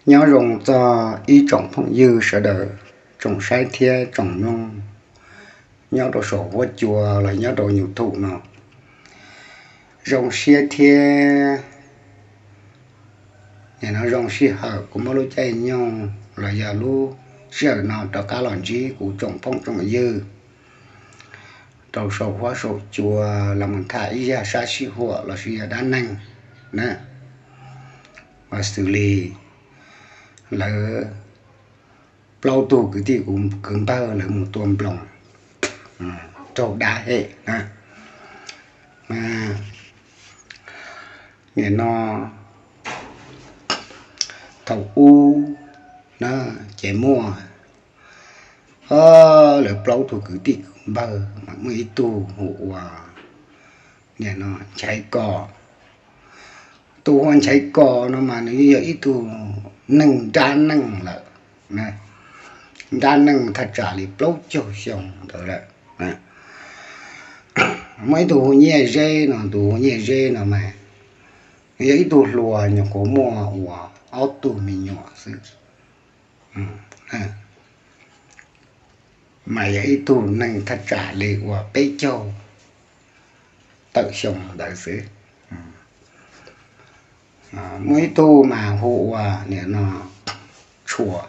Nyob zoo txog ib tsoom phooj ywg sawv daws, tsoom saib thiab tsoom mloog nyob rau saum huab cua los nyob rau YouTube no. Zoo siab thiab, nim no zoo sij hawm kuv muab lub caij nyoog los yog lub sij hawm no rov qab los ntsib kuv tsoom phooj tsoom ywg rau saum huab saum cua los mus tham ib zaj sab sib huam los sis yog dab neeg na, uas xws li lawv plaub tug kwv tij kwv npawg lawv mus tua nploos raug dab hem na. Nim no thaum ub na, ces muaj, lawv plaub tug kwv tij kwv npawg mas muaj ib tug hu ua, nim no Nchaiv Kos. Tus hu ua Nchaiv Kos no mas nws yog ib tug neeg nrab neej lawm, nrab neej thaj tsam li plaub caug xyoo ntawd lawm. Muaj ib tug hu Nyiaj Zeb no, tus hu Nyiaj Zeb no mas nws yog ib tug hluas nyuam qhuav muaj ua ob tug me nyuam xwb, mas yog ib tug neeg thaj tsam li ua peb caug tawm xyoo ntawd xwb. Muaj ib tug mas hu ua nim no Tshua.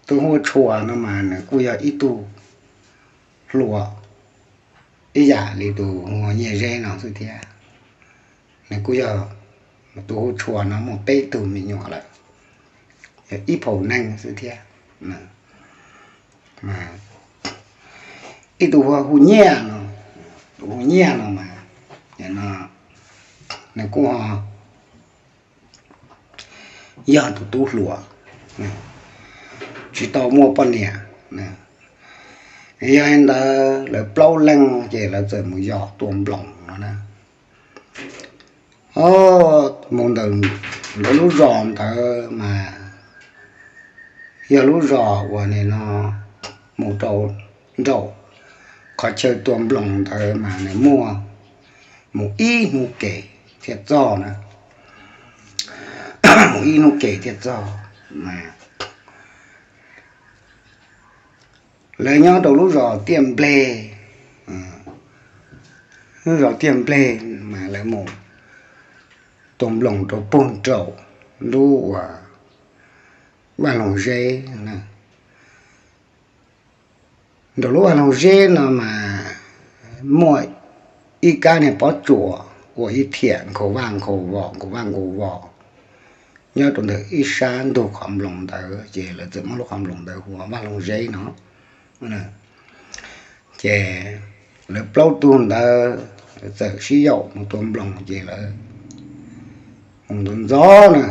Tus hu Tshua no mas nws kuj yog ib tug hluas ib yam li tus hu Nyiaj Zeb no xwb thiab. Nws kuj yog, tus hu Tshua no muaj peb tug me nyuam lawm, yog ib phaum neeg xwb thiab. Ib tug hu Nyiaj no, tus hu Nyiaj no mas nws kuj yog tus tub hluas, tsis tau muaj poj niam. Yog li ntawd lawv plaub leeg ces lawv txawm mus yos tua nploos no na. Mus ntawm lawv lub zos ntawd mas yog lub zos uas nim no mus rau nraum qhov chaw tua nploos ntawd mas nws muaj mus ib hnub kev thiaj txog na, mus ib hnub kev thiaj txog. Lawv nyob rau lub zos Tiaj Npleg, lub zos Tiaj Npleg mas lawv mus tua nploos rau puag nraum lub uas Vaj Loog Zeb. Nraum lub Vaj Loog Zeb no mas muaj ib kab niag pob tsuas ua ib thiam nkhaus vaj nkhaus vos nkhaus vaj nkhaus vos nyob rau ntawm ib sab ntug qhov nploos ntawd, ces lawv txawm muab lub qhov nploos ntawd hu ua Vaj Loog Zeb no. Ces lawv plaub tug ntawd txawm sib yaum mus tua nploos, ces lawv mus ntxov ntxov na,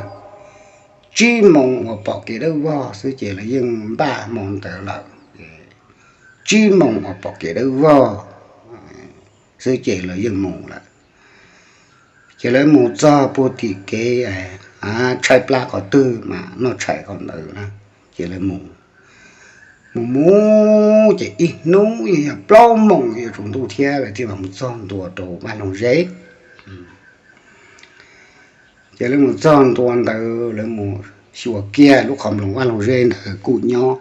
tsib moos uas pom kev dawb vog xwb ces lawv yeej npaj hmo ntawd lawm. Tsib moos uas pom kev dawb vog xwb ces lawv yeej mus lawm. Ces lawv mus txog puag tim kev, tshaib plab qhov twg mas noj tshais qhov ntawd na. Ces lawv mus, mus mus ces ib hnub yeej yog plaub moos yuav tsaus ntuj thiab lawv thiaj mam mus txog ntua rau Vaj Loog Zeb. Ces lawv mus txog ntua ntawd lawv mus xyuas kiag lub qhov nploos Vaj Loog Zeb ntawd kuj nyob,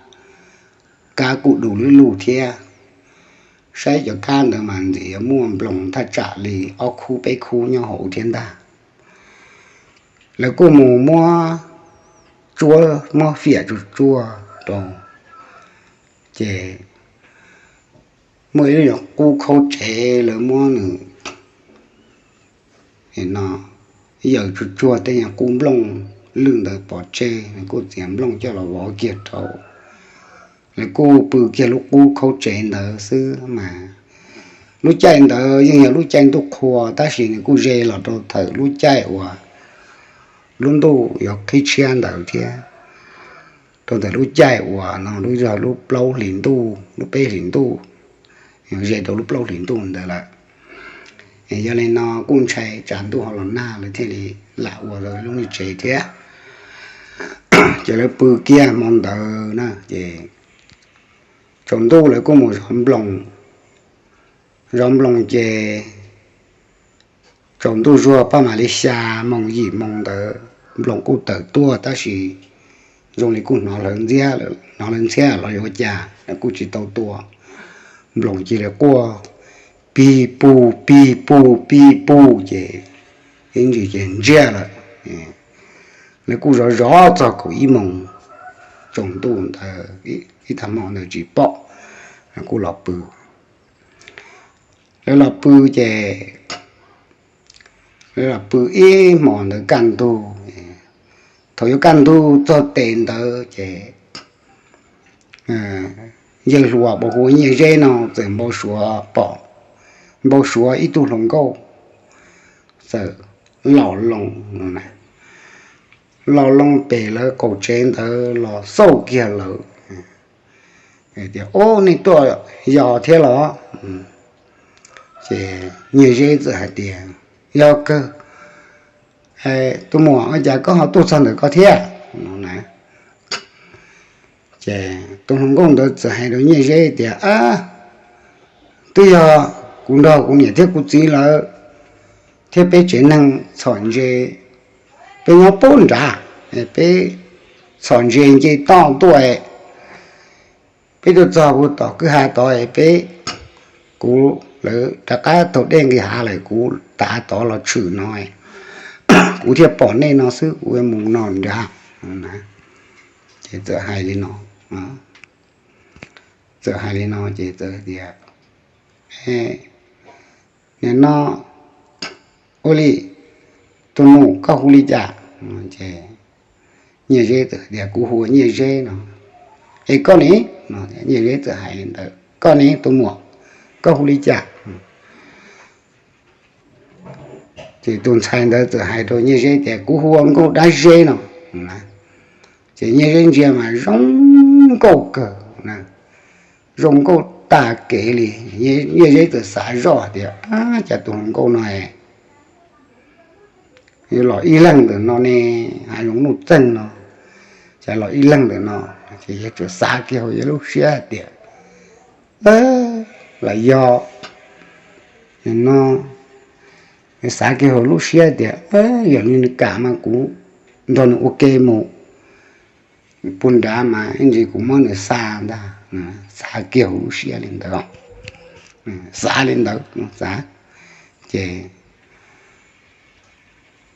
kab kuj du lub lug thiab. Saib cov kab ntawd mas ntxim yuav muaj nploos thaj tsam li ob khub peb khub nyob hauv thiab ntag. Lawv kuj mus muab tsuab muab fiam tsuag tsuag rau, ces muaj ib lub nyuag qub khaub tsev lawv muab nws no yaws tsuag tsuag tej nyuag qub nplooj lwj ntawd pov tseg, nws kuj txiav nplooj coj los vov kiag rau. Lawv kuj pw kiag lub qub khaub tsev ntawd xwb mas lub caij ntawd yeej yog lub caij ntuj qhua tab sis nws kuj ze los rau thaum lub caij uas lub ntuj yuav qhib tshiab ntawd thiab, rau ntawm lub caij uas no lub yog lub plaub hlis ntuj lub peb hlis ntuj, ze rau lub plaub hlis ntuj ntawd lawm. Yog li no kuj ntshai tsam ntuj ho los nag lawv thiaj li lam ua lub niag tsev thiab. Ces lawv pw kiag hmo ntawd na ces tsaus ntuj lawv kuj mus zov nploos. Zov nploos ces tsaus ntuj zuag paj mam li xya moos yim moos ntawd Nploos kuj tawm tuaj tab sis zoo li kuj hnov lawv ntxhiab, hnov lawv ntxhiab los yuav ua cas kuj tsis tau tua. Nploos cia li quaj pig pug pig pug pig pug ces ib ntsis ces ntsiag lawm. Lawv kuj zov zov txog kaum ib moos tsaus ntuj ntawd, ib tag hmo ntawd tsis pom, lawv kuj los pw. Lawv los pw ces lawv los pw ib hmos ntawd kaj ntug. Thaum yuav kaj ntug txog tes ntawd ces yawg hluas uas hu ua Nyiaj Zeb no txawm npau suav pom, npau suav ib tug hluas nkauj txawm los loo, los loo pem lawv qaum tsev ntawd los xauj kiag lawv tias, Ob, nej tuaj yos thiab los? Ces Nyiaj Zeb txawm hais tias, Yog kawg, tus muam, ua cas koj ho tuaj txog ntawm koj thiab? Ces tus hluas nkauj ntawd txawm hais rau Nyiaj Zeb tias, Twb yog kuv nrog kuv niam thiab kuv txiv lawv thiab peb tsev neeg txhom ntses, peb nyob pub nrad, peb txhom ntses nce toj tuaj, peb tuaj txog puag tom kwj ha tod, peb, kuv, lawv rov qab taug dej nqis hav lawm, kuv tav tod los tshwm no, kuv thiaj pom nej no xwb, kuv mus no nrad. Ces txawm hais li no, txawm hais li no ces txawm tias, Nim no, ua li, tus nus koj hu li cas? Ces Nyiaj Zeb txawm tias, Kuv hu ua Nyiaj Zeb no. Es koj ne? Nyiaj Zeb txawm hais li ntawd, Koj ne tus muam, koj hu li cas? Ces tus ntxhais ntawd txawm hais rau Nyiaj Zeb tias, Kuv hu ua Nkauj Dab Zeb no. Ces Nyiaj Zeb ntsia mas zoo nkauj kawg, zoo nkauj tag kev li. Nyiaj Zeb txawm xav zoj tias, Cas tus hluas nkauj no los ib leeg ntawm no ne, hav zoov nuj txeeg no, cas los ib leeg ntawm no? Ces yawg txawm xav kiag hauv yawg lub siab hais tias, Lam yog no, xav kiag hauv lub siab tias, Yog li nws kam mas kuv nrog nws ua ke mus puag nrad mas ib ntsis kuv muab nws xa ntag. Xav kiag hauv lub siab li ntawd, xav li ntawd xav, ces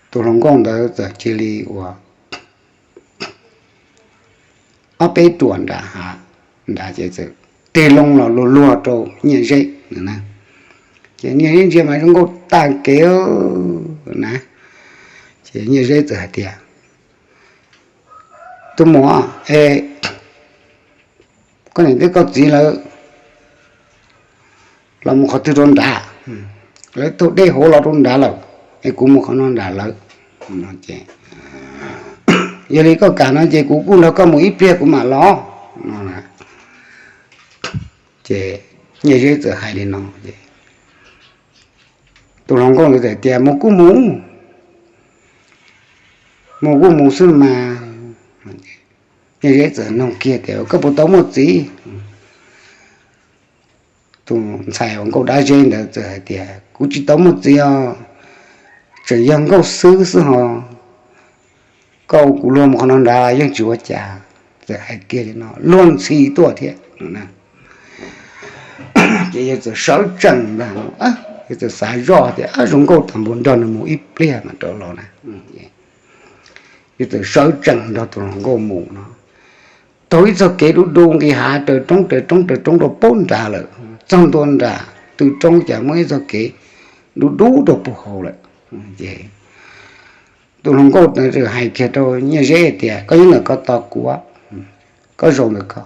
tus hluas nkauj ntawd txawm cia li ua ob peb ruam nram hav nrad ces txawm tig loo los luag luag rau Nyiaj Zeb na. Ces Nyiaj Zeb ntsia mas zoo nkauj tag kev na. Ces Nyiaj Zeb txawm hais tias, Tus muam, es koj niam thiab koj txiv lawv los mus qhov twg rau nrad? Lawv taug dej hauv los rau nrad lawm, es kuv mus qhov no nram lawv. Yog li koj kam no ces kuv kuj nrog koj mus ib pliag kuv mam los. Ces Nyiaj Zeb txawm hais li no, tus hluas nkauj ntawd txawm tias, Mus kuj mus, mus kuj mus xwb mas. Nyiaj Zeb txawm nug kiag tias, Koj puas tau muaj txiv? Tus ntxhais uas Nkauj Dab Zeb ntawd txawm hais tias, Kuv tsis tau muaj txiv os, tseem yog nkauj xwb xwb ho. Koj ua kuv luag mus qhov no nrad yeej tsis ua cas. Txawm hais kiag li no luag ntxhi tuaj thiab. Ces yawg txawm sawv tsees ntag, yawg txawm xav zoj tias, Zoo nkauj tag npaum nrog nws mus ib pliag mas rov los na. Yawg txawm sawv tsees nrog tus hluas nkauj mus no, taug ib txoj kev dub dub nqis hav raws roob raws roob raws roob rau pem nrad lawm, txog ntua nram tw roob cas muaj ib txoj kev dub dub rau puag hauv lawm. Ces tus hluas nkauj hais kiag rau Nyiaj Zeb tias, Koj nyob ntawm ko tos kuv, koj zaum ntawm ko.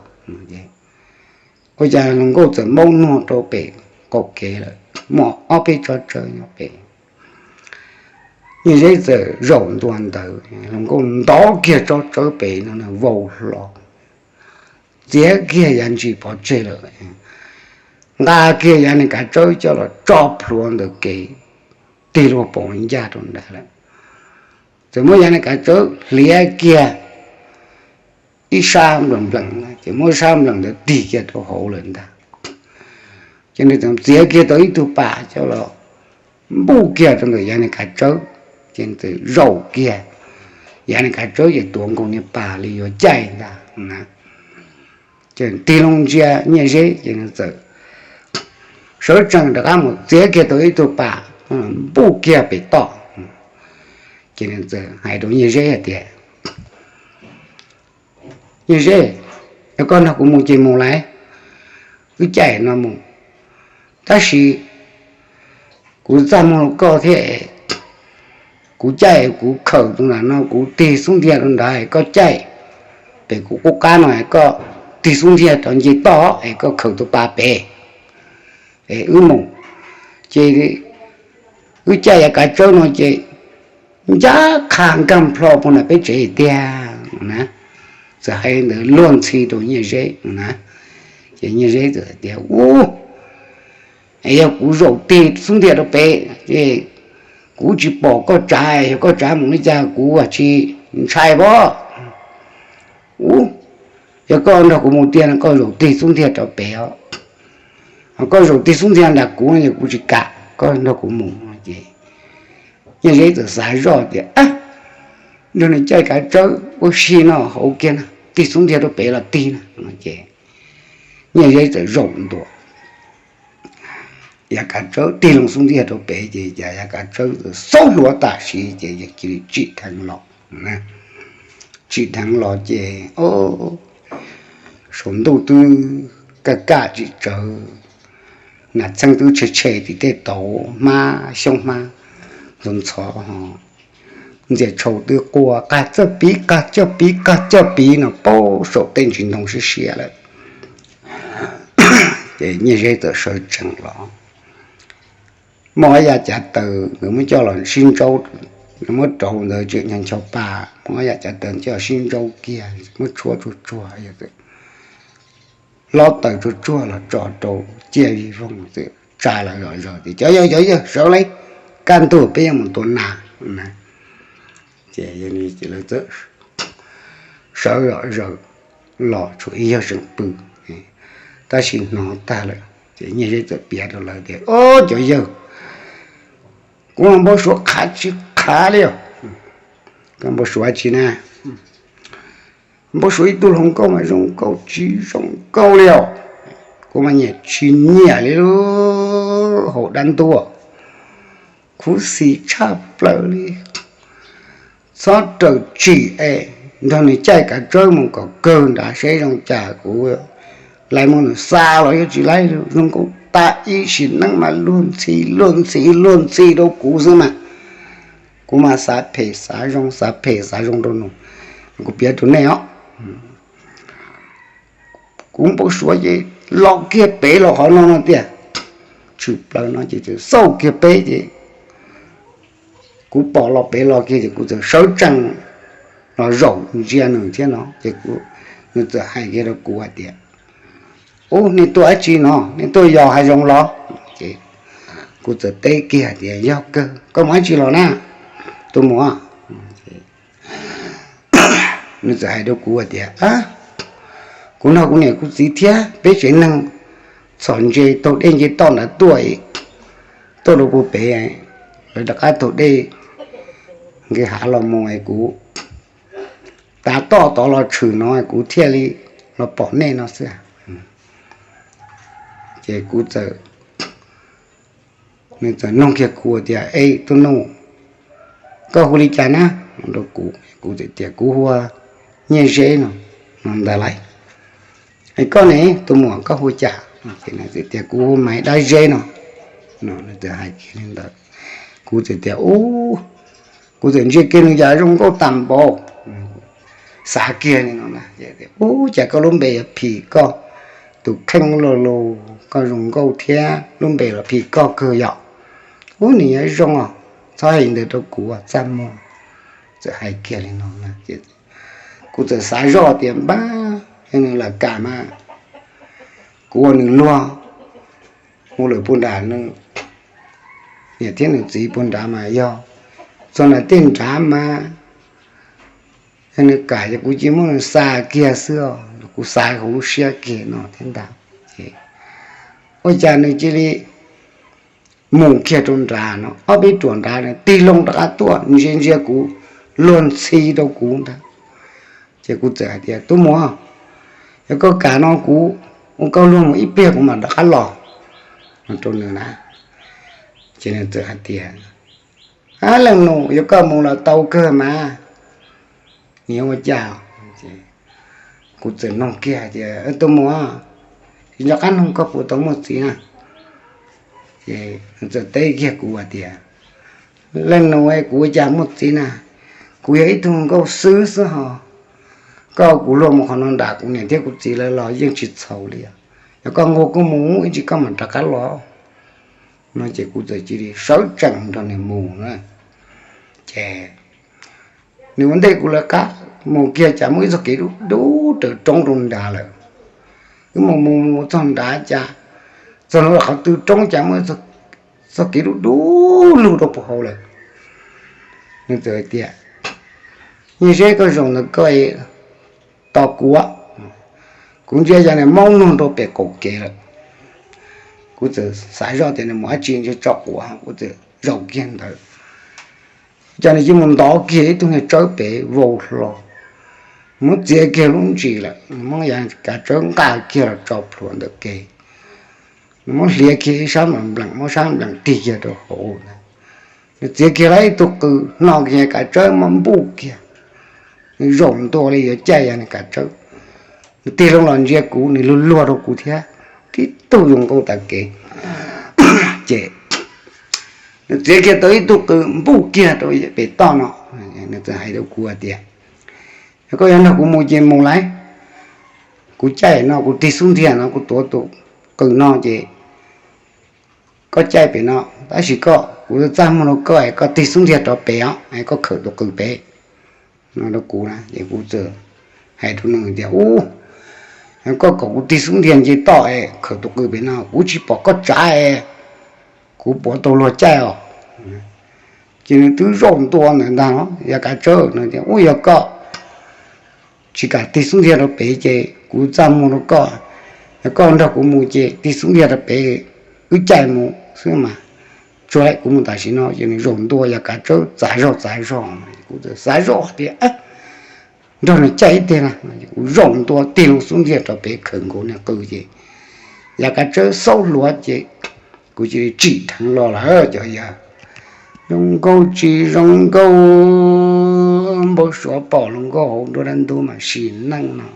Ua cas hluas nkauj txawm maub nuag rau pem qaum kev lawm, muaj ob peb tsob tsawb nyob pem. Nyiaj Zeb txawm zaum ntua ntawd, hluas nkauj ntov kiag tsob tsawb pem no vau hlo, txiav kiag yav ntsis pov tseg lawm, nqa kiag yav niag kav tsawb coj los tso plhuav ntawm kev, tig lug poob ncaj rau nrad lawm. Txawm muab yav niag kav tsawb hliav kiag ib sab nplees nplees, ces muab sab nplees ntawd tig kiag rau hauv lawm ntag. Ces nws txawm txiav kiag tau ib tug pas coj los npuj kiag rau ntawm yav niag kav tsawb, ces txawm zaum kiag Yav nws kav tsawb ces tuav nkaus niag pas li yuav caij ntag na. Ces tig loo ntsia Nyiaj Zeb ces nws txawm sawv tsees rov qab mus txiav kiag tau ib tug pas npuj kiag pem toj. Ces nws txawm hais rau Nyiaj Zeb hais tias, Nyiaj Zeb, yog koj nrog kuv mus ces mus lauj, wb caij no mus. Tab sis kuv txaj muag rau koj thiab, kuv caij kuv khawm tus nram no kuv tig xub ntiag rau nrad, koj caij pem kuv qub qab no, koj tig xub ntiag rov nce toj es koj khawm tus pas pem es wb mus. Ces wb caij yav kav tsawb no ces ncaj qha nkag nplho puag nram peb tsev tiag na. Txawm hais li ntawd luag ntxhi rau Nyiaj Zeb na. Ces Nyiaj Zeb txawm tias, Ub, yog kuv zaum tig xub ntiag rau pem es kuv tsis pom koj tsav, yog koj tsav mus li cas kuv tsis ntshai pob. Ub, yog koj nrog kuv mus tiag no koj zaum tig xub ntiag rau pem os. Koj zaum tig xub ntiag nram kuv no kuv tsis kam, koj nrog kuv mus. Ces Nyiaj Zeb txawm xav zoj tias, Nrog nws caij kav tsawb ua si no hauv kiag na, tig xub ntiag rau pem los tig na. Ces Nyiaj Zeb txawm zaum ntua yav kav tsawb, tig loo xub ntiag rau pem ces yav kav tsawb txawm xaub hluav tam sim ces cia li tsim dheev los. Tsim dheev los ces saum ntuj twb kaj kaj tsis tsawv, nas txheeb twb tshe tshe tim tej tauv, hmab xyoob hmab ntxhov ntxhov, ntxias tshau twb quaj qag txawj piv qag coj piv qag coj piv no paub saum tej ntsis ntoo siab siab lawm. Ces Nyiaj Zeb txawm sawv tsees los, muaj ob yav cav taws nkawd muab coj los sib ntsaub, muab rauv ntawd tseem ncho ncho pa, muab ob yav cav taws coj los sib ntsaub kiag, muab tshuab tsuag tsuag, hlob taws tsuag tsuag los tso rau ciaj vij voog, txawm tsa los zom zaws tias, Cov yawg, cov yawg, sawv lauj, kaj ntug peb yuav mus tua nas. Ces lawv txawm sawv zom zaws los tshuav ib yawg tseem pw, tab sis hnov tag lawm. Ces Nyiaj Zeb txawm piav rau lawv tias, Ob, cov yawg, kuv npau suav qhav tsis qhav li os. Koj npau suav tsi na? Npau suav ib tug hluas nkauj mas zoo nkauj tsis zoo nkauj li os. Kuv mas nyiam tsis nyiam li lub hauv dab ntuj, khuv xim tshaj plaws li. Txhob raws tsim es nrog nws caij kav tsawb mus kom kawg nrad seb zoo cas. Kuv laij muab nws xa los yuav tsis laij, zoo nkauj tas ib sim neej mas luag ntxhi luag ntxhi luag ntxhi rau kuv xwb mas. Kuv mas xav phem xav zoo xav phem xav zoo rau nws. Kuv piav rau nej os, kuv npau suav ces los kiag pem los qhov no no tiag, tshwm plaws no ces xauj kiag peb ces kuv pom los pem los kiag ces kuv txawm sawv tsees los zaum ntsia nws thiab no ces nws txawm hais kiag rau kuv hais tias, Ub, nej tuaj dab tsi no? Nej tuaj yos hav zoov los? Ces kuv txawm teb kiag tias, Yog kawg. Koj mus dab tsi los na? Tus muam, nws txawm hais rau kuv hais tias, Kuv nrog kuv niam kuv txiv thiab peb tsev neeg txhom ntses taug dej nce toj ntawd tuaj, tuaj rau puag pem, lawv rov qab taug dej nqis hav los mus es kuv tav toj tod los tshwm no kuv thiaj li los pom nej no xwb. Ces kuv txawm, nws txawm nug kiag kuv tias, Ej tub nuj, koj hu li cas na? Rau kuv, kuv txawm tias, Kuv hu ua Nyiaj Zeb no, no ntag lauj. Es koj ne tus muam, koj hu cas? Tias, Kuv hu Maiv Dab Zeb no. Hais kiag li ntawd, kuv txawm tias, Ub, kuv txawm ntsia kiag nws cas zoo nkauj tas npaum. Xav kiag li no, Ub, cas koj lub npe yuav phim koj, tus kheej lug lug koj zoo nkauj thiab lub npe los phim koj kawg yom. Ub, nws yuav zoo os, txhob hais ntawd rau kuv, txaj muag. Txawm hais kiag li no, kuv txawm xav zoj tias, Npab, yog nws lam kam mas kuv ua nws luag mus lawm puag nram, nws niam thiab nws txiv puag nrad mas yog txog nram tej nrad mas, yog nws kam ces kuv cia muab nws xa kiag xwb os. Kuv xav hauv lub siab kiag no thiab ntag. Ua cas nws cia li mus kiag rau nrad no, ob peb ruam nrad nws tig loo rov qab tuaj ntsia ntsia kuv, luag ntxhi rau kuv ntag. Ces kuv txawm hais tias, Tub Muas, yog koj kam no kuv ua koj luag mus ib pliag kuv mam rov qab los, no rau nws na. Ces nws txawm hais tias, Leej nus, yog koj mus los tau kawg mas, nws yuav ua cas? Kuv txawm nug kiag tias, Tub Muas, tsis nco qab nug koj puas tau muaj txiv na? Ces nws txawm teb kiag kuv hais tias, Leej nus, kuv ua cas muaj txiv na? Kuv yog ib tug nkauj xwb xwb ho. Koj kuv luag mus qhov no nram kuv niam thiab kuv txiv lawv los yeej tsis txhaum li os. Yog koj nquag kuj mus ib tsam koj mam rov qab los, no ces kuv txawm cia li sawv tsees nrog nws mus na. Ces nws ua ntej kuv lawv qab mus kiag cas muaj ib txoj kev dub dub raws roob rau nrad lawm. Wb mus mus mus txog nrad cas, txog ntua qhov tw roob cas muaj txoj kev dub dub lug rau puag hauv lawm. Nws txawm hais tias, Yog seb koj zaum ntawd koj tos kuv, kuv ntsia yog nws maub nug rau pem qaum kev lawm. Kuv txawm xav zoj tias nws mus dab tsi ntshe tso quav, kuv txawm zaum kiag ntawd. Cas nws cia li mus ntov kiag ib tug niag tsawb pem vau hlo, muab txiav kiag lub ntsis lawm, muab yav kav tsawb nqa kiag los tso plhuav ntawm kev. Nws muab hliav kiag ib sab npleem, muab sab npleem tig kiag rau hauv. Nws txiav kiag lawm ib tug qws, hno kiag kav tsawb muab npuj kiag. Nws zaum ntua li yuav caij yav nws kav tsawb. Nws tig loo los ntsia kuv, nws luag luag rau kuv thiab, tib tug zoo nkauj tas kev. Ces nws txiav kiag tau ib tug qws npuj kiag rau pem toj no. Nws txawm hais rau kuv hais tias, Yog koj yuav nrog kuv mus ces mus lauj, kuv caij no, kuv tig xub ntiag no, kuv tuav tus qws no ces koj caij pem no, tab sis koj, kuv txaj muag rau koj es koj tig xub ntiag rov pem os, koj khawm tus qws pem, no rau kuv na. Ces kuv txawm hais rau nws tias, Ub, koj kom kuv tig xub ntiag nce toj es khawm tus qws pem no, kuv tsis pom koj tsav es kuv puas tau luag caij os? Ces nws twb zaum ntua ntawd ntag no, yav kav tsawb no tias, Ub, yog koj tsis kam tig xub ntiag rau pem ces kuv txaj muag rau koj, yog koj nrog kuv mus ces tig xub ntiag rau pem, wb caij mus xwb mas. Tsuag lawm, kuv mus tam sim no. Ces nws zaum ntua yav kav tsawb txav zog txav zog, kuv txawm xav zoj tias, Nrog nws caij ib teg na. Kuv zaum ntua tig loo xub ntiag rau pem khawm nkaus niag qws ces yav kav tsawb xaub hluav ces kuv cia li tsim dheev los lawm cov yawg. Zoo nkauj tsis zoo nkauj, npau suav pom hluas nkauj hauv nruab dab ntub mas sim neej no.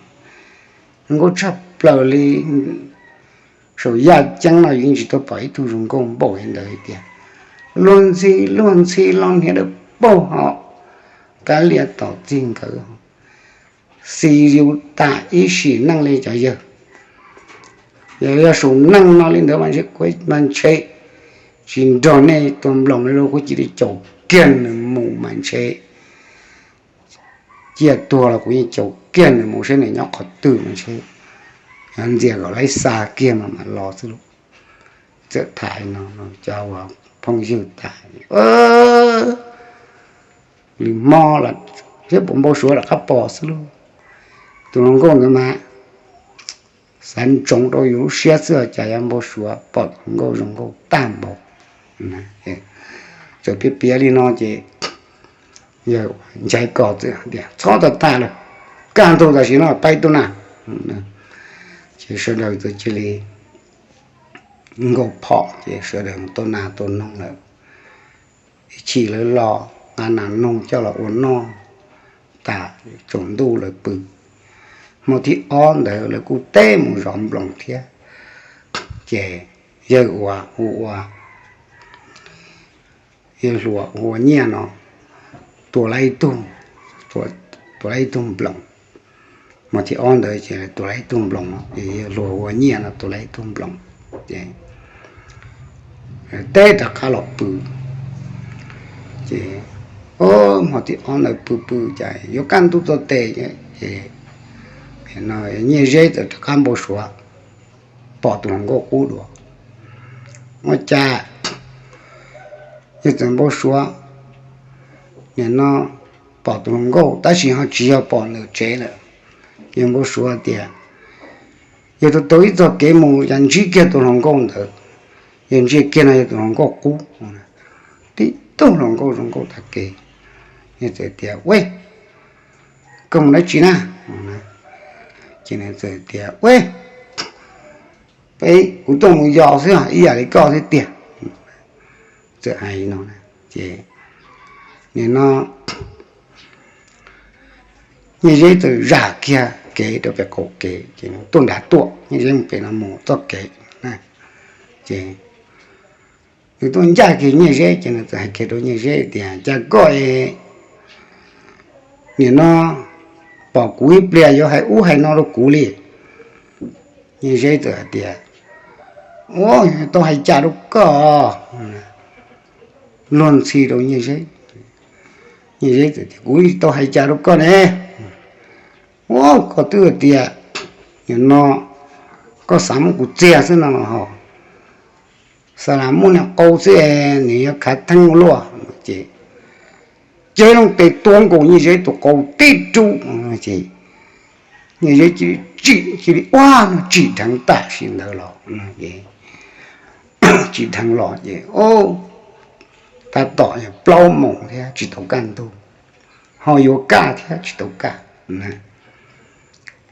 Zoo nkauj tshaj plaws li. Saum yaj ceeb no yus yeej tsis tau pom ib tug zoo nkauj npaum li ntawd tiag. Luag ntxhi luag ntxhi los hniav dawb paug ho kav liam tom txij nkawd, xis yus tas ib sim neej li cov yawg. Yog yog saum neej no li ntawd mas ntshe kuv mas ntshe tsis nrog nej tua nploos li lauj, kuv cia li caum kiag nws mus mas ntshe cia tuag los kuv yeej caum kiag nws mus saib nws nyob qhov twg mas ntshe ntxias kom laib xa kiag mas mam los xwb lauj. Txawm tham no cov uas phooj ywg tas, lwm hmo los thiab puas npau suav rov qab pom xwb lauj. Tus hluas nkauj ntawd mas xav ntsoov rau yus lub siab xwb, cas yuav npau suav pom tus hluas nkauj zoo nkauj tag npaum. Txawm piav piav li no ces yawg Nchaiv Kos txawm tias, Txhob tag tag lawm, kaj ntug tam sim no pais tuaj na. Ces sawv daws txawm cia li nkaus phom ces sawv daws mus tua nas tua noog lawm. Ib chim lawv los nqa nas noog coj los ua noj tas, tsaus ntuj lawv pw. Hmo thib ob ntawd lawv kuj teb mus zov nploos thiab. Ces yawg ua hu ua yawg hluas hu ua Nyiaj no tua lawm ib tug, tua lawm ib tug nploos. Hmo thib ob ntawd ces tua lawm ib tug nploos, yawg hluas hu ua Nyiaj no tua lawm ib tug nploos. Ces teb rov qab los pw. Ces hmo thib ob ntawd pw pw cas yuav kaj ntug txog tes ces Nyiaj Zeb txawm rov qab npau suav pom tus hluas nkauj qub dua. Ua cas yawg txawm npau suav, nim no pom tus hluas nkauj tab sis ho tsis yog pom ntawm tsev lawm. Yawg npau suav tias yawg tus taug ib txoj kev mus yog ntsib kiag tus hluas nkauj ntawd, yawg ntsia kiag no yog tus hluas nkauj qub, tib tug hluas nkauj zoo nkauj tag kev. Nws txawm tias, Ua, koj mus dab tsi na? Ces nws txawm tias, Ua, peb, kuv tuaj mus yos xwb, ib yam li koj xwb tiag. Txawm hais no, ces nim no Nyiaj Zeb txawm zam kiag kev rau pem qaum kev, ces nws tuaj nrad tuaj, Nyiaj Zeb mus pem no mus txoj kev. Ces nws tuaj ncaj kiag Nyiaj Zeb, ces nws txawm hais kiag rau Nyiaj Zeb tias, Cas koj nim no pom kuv ib pliag yuav hais ub hais no rau kuv li? Nyiaj Zeb txawm hais tias, Ua, tau hais cas rau koj? Luag ntxhi rau Nyiaj Zeb. Nyiaj Zeb txawm tias, Kuv tsis tau hais cas rau koj ne. Ua, koj twb hais tias nim no koj xav muab kuv txiag xwb no los ho, xav lam muaj niag qau xwb, nws yuav khav theeb ua luaj. Ces cev loo tes tua nkaus Nyiaj Zeb tus qau tib rub, ces Nyiaj Zeb cia li tsim, cia li ua no tsim dheev tam sim ntawd los, tsim dheev los ces tab tom yog plaub moos thiab tsis tau kaj ntug, ho yuav kaj thiab tsis tau kaj.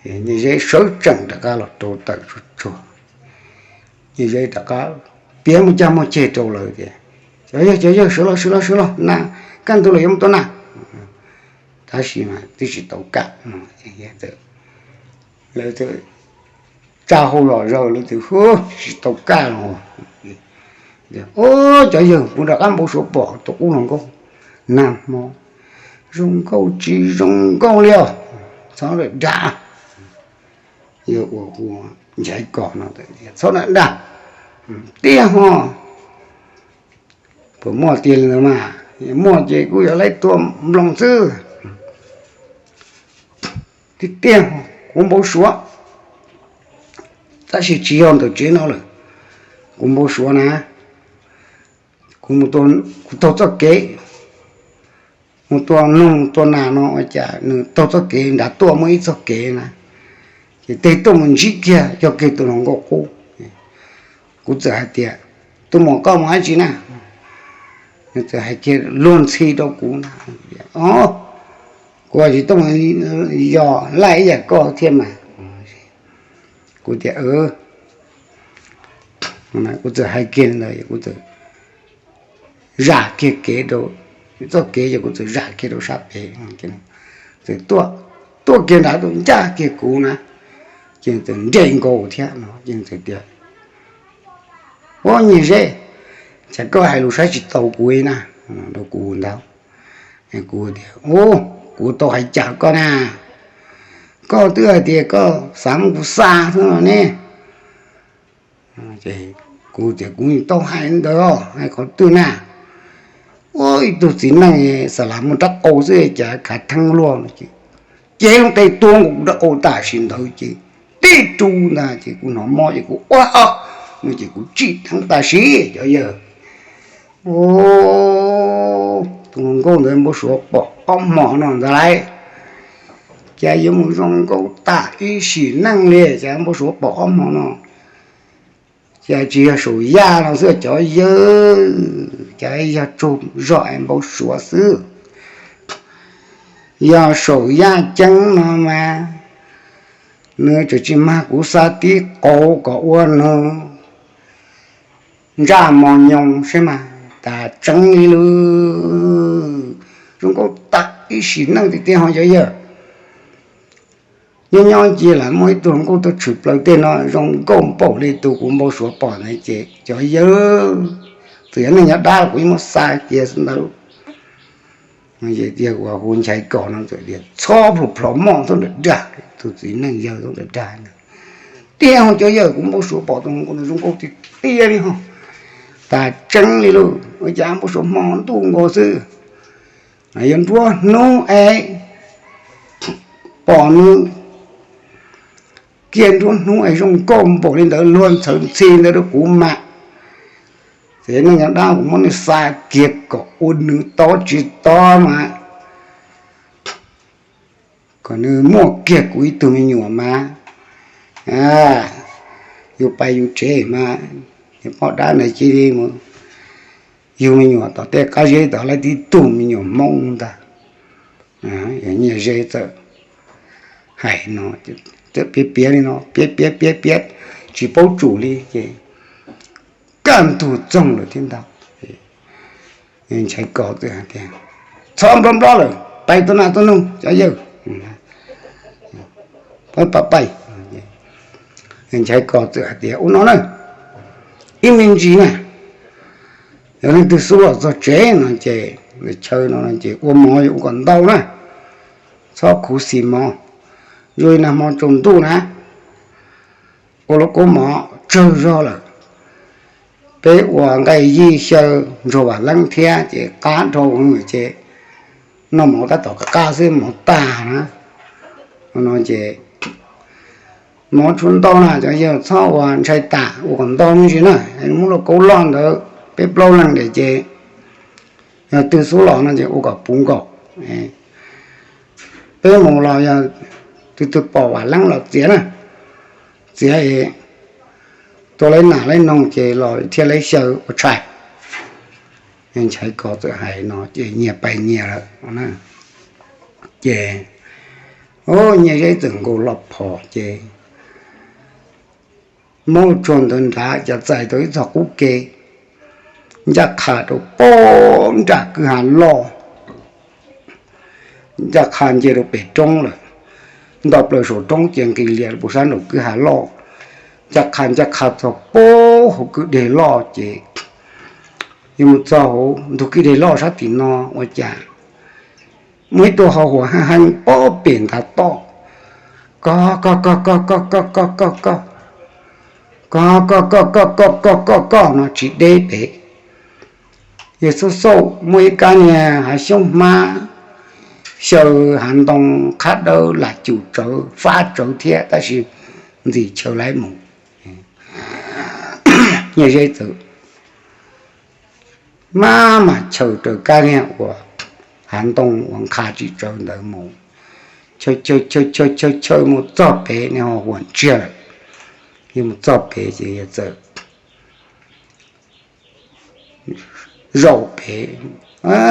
Nyiaj Zeb sawv tsees rov qab los rau tawm tsuag tsuag. Nyiaj Zeb rov qab piav muaj caj muaj ceg rau lawv tias, Cov yawg, cov yawg, sawv los, sawv los, sawv los, na, kaj ntug los yuav mus tua nas. Tab sis mas twb tsis tau kaj. Lawv tsa hau los zaws, lawv txawm hu tsis tau kaj los. Ua, cov yawg, kuv rov qab npau suav pom tus qub hluas nkauj nag hmo zoo nkauj tsis zoo nkauj li os, txhob dag. Yog ua hu Nchaiv Kos no, Txhob dag, tiag ho. Puas muaj tiag li ntawd mas? Muaj ces kuj yuav laib tua nploos xwb. Tiag tiag, kuv npau suav, tab sis tsis yog ntawm tsev no lawm. Kuv npau suav na, kuv, kuv taug txoj kev mus tua noog tua nas no ua cas nws taug txoj kev nrad tuaj muaj ib txoj kev na, ces tej tuaj mus ntsib kiag yog kiag tus hluas nkauj qub. Kuv txawm hais tias, Tus muam, koj mus dab tsi na? Nws txawm hais kiag luag ntxhi rau kuv na, Kuv tsis tuaj mus yos laj ib yam koj thiab mas. Kuv tias, Kuv txawm hais kiag ntawd, kuv txawm zam kiag kev rau, txoj kev ces kuv txawm zam kiag rau sab pem, txawm tuaj, tuaj kiag nrad tuaj ncaj kiag kuv na, ces txawm nres nkaus thiab no ces txawm tias, Ua, Nyiaj Zeb, cas koj hais lus saib tsis taus kuv li na? Rau kuv ntag. Kuv tias, Ua, kuv tau hais cas koj na? Koj twb hais tias koj xav muab kuv xa xwb no ne. Kuv tias, Kuv tau hais ntawd, hais qhov twg na? Ua, ib tug txiv neej xa las muaj rab qau xwb cas khav theeb luaj no ces, ces loo tes tua nkaus kuv rab qau tam sim ntawd ces tib rub ntag ces kuv hnov mob ces kuv ua no ces kuv tsim dheev tam sim cov yawg. Tus hluas nkauj ntawd npau suav pom ob hmo no ntag lauj. Cas yuav mus zoo nkauj tas ib sim neej li, cas npau suav pom ob hmo no. Cas tsis yog saum yaj no xwb cov yawg, cas yog tsaug zog es npau suav xwb. Yog saum yaj ceeb no mas nws tseem tsis mag kuv xa tib qau kom ua nws ntsaj mos nyoos saib mas tas tseeb li lawm. Zoo nkauj tas ib sim neej tiag tiag ho cov yawg. Nyob nyob cia lam muaj ib tug hluas nkauj tuaj tshwm plaws tej no zoo nkauj npaum li tus kuv npau suav pom ntawd ces cov yawg, txawm yog neej nyob dab los kuv yeej muab xa cia xwb ntag. Ces tias uas hu Nchaiv Kos no txawm tias, Txhob plhus plhov moj txhob nram dag, tus txiv neej yawg txhob nram dag. Tiag ho cov yawg, kuv npau suav pom tus hluas nkauj ntawd zoo nkauj tiag tiag li ho. Tas tseeb li lawm, ua cas npau suav hmo ntuj nkaus xwb, yuav nruab hnub es pom nws kiag nruab hnub es zoo nkauj npaum li ntawd luag ntxhawv ntxhi ntawd rau kuv mas, ces neej nyob dab kuv muab nws xa kiag kom ua nws tob tsis tob mas, kom nws muaj kiag kuv ib tug me nyuam mas, yus pais yus tsev mas, niag poj dab ntawd cia li mus yug me nyuam tom tej qab zeb tod, lawv tib tug me nyuam Hmoob ntag. Nyiaj Zeb txawm hais no, piav piav li no, piav piav piav piav tsis paub tsum li ces kaj ntug txoog lawm thiab ntag. Nchaiv Kos txawm hais tias, Txhob nplob nplob lawm, pais tua nas tua noog cov yawg, pab pais. Nchaiv Kos txawm hais tias, Ua no na, ib me ntsis na, yog leej twg xub los txog tsev no ces, chaw no ces ua mov yuav ua kom ntau na, txhob khuv xim mov, zoo li nag hmo tsaus ntuj na, ua lub kaub mov tsawg zog lawm, peb ua nqaij yij xyaw ntsuag vam leeb thiab ces qab dhau ces noj mov tab tom qab xwb mov tag na. No ces mov tshuav ntau na, cov yawg txhob ua ntshai tas, ua kom ntau me ntsis na, muab lub kaub loj ntawd peb plaub leeg ntawm ces yog twg xub los no ces ua kom puv nkaus. Peb mus los yog twg twg pom vam leeb los txiav na, txiav es tua laib nas laib noog ces los thiaj laib xyaw ua tshais. Nchaiv Kos txawm hais no ces nyias pais nyias lawm. Ces Nyiaj Zeb txawm nkaus lo phom ces muab tsuag ntawd nrad cas txais tau ib txoj qub ke ncaj qha rau pem nram kwj ha loj, ncaj qha nce rau pem roob lawm, nto plaws saum roob ces nqis lias rau sab nraum kwj ha loj, ncaj qha ncaj qha txog pem hauv kwj deg loj ces yuav mus txog hauv ntug kwj deg loj sab tim no ua cas muaj ib tug ho huam heev heev pem ntav toj, koj koj koj koj koj koj koj koj koj, koj koj koj koj koj koj koj koj no tsis deb pem. Yawg xub xauj muaj ib kab niag hav xyoob hmab xyaw hav ntoo qhab dawb lam cum tsawv fab tsawv thiab tab sis ntxim chaw laib mus. Nyiaj Zeb txawm maj mam chaw raws kab niag uas hav ntoo uas nqha tsis tsawv ntawd mus, chaw chaw chaw chaw mus txog pem niag ho huam ntsiag lawm. Yog mus txog pem ces yawg txawm zaum pem,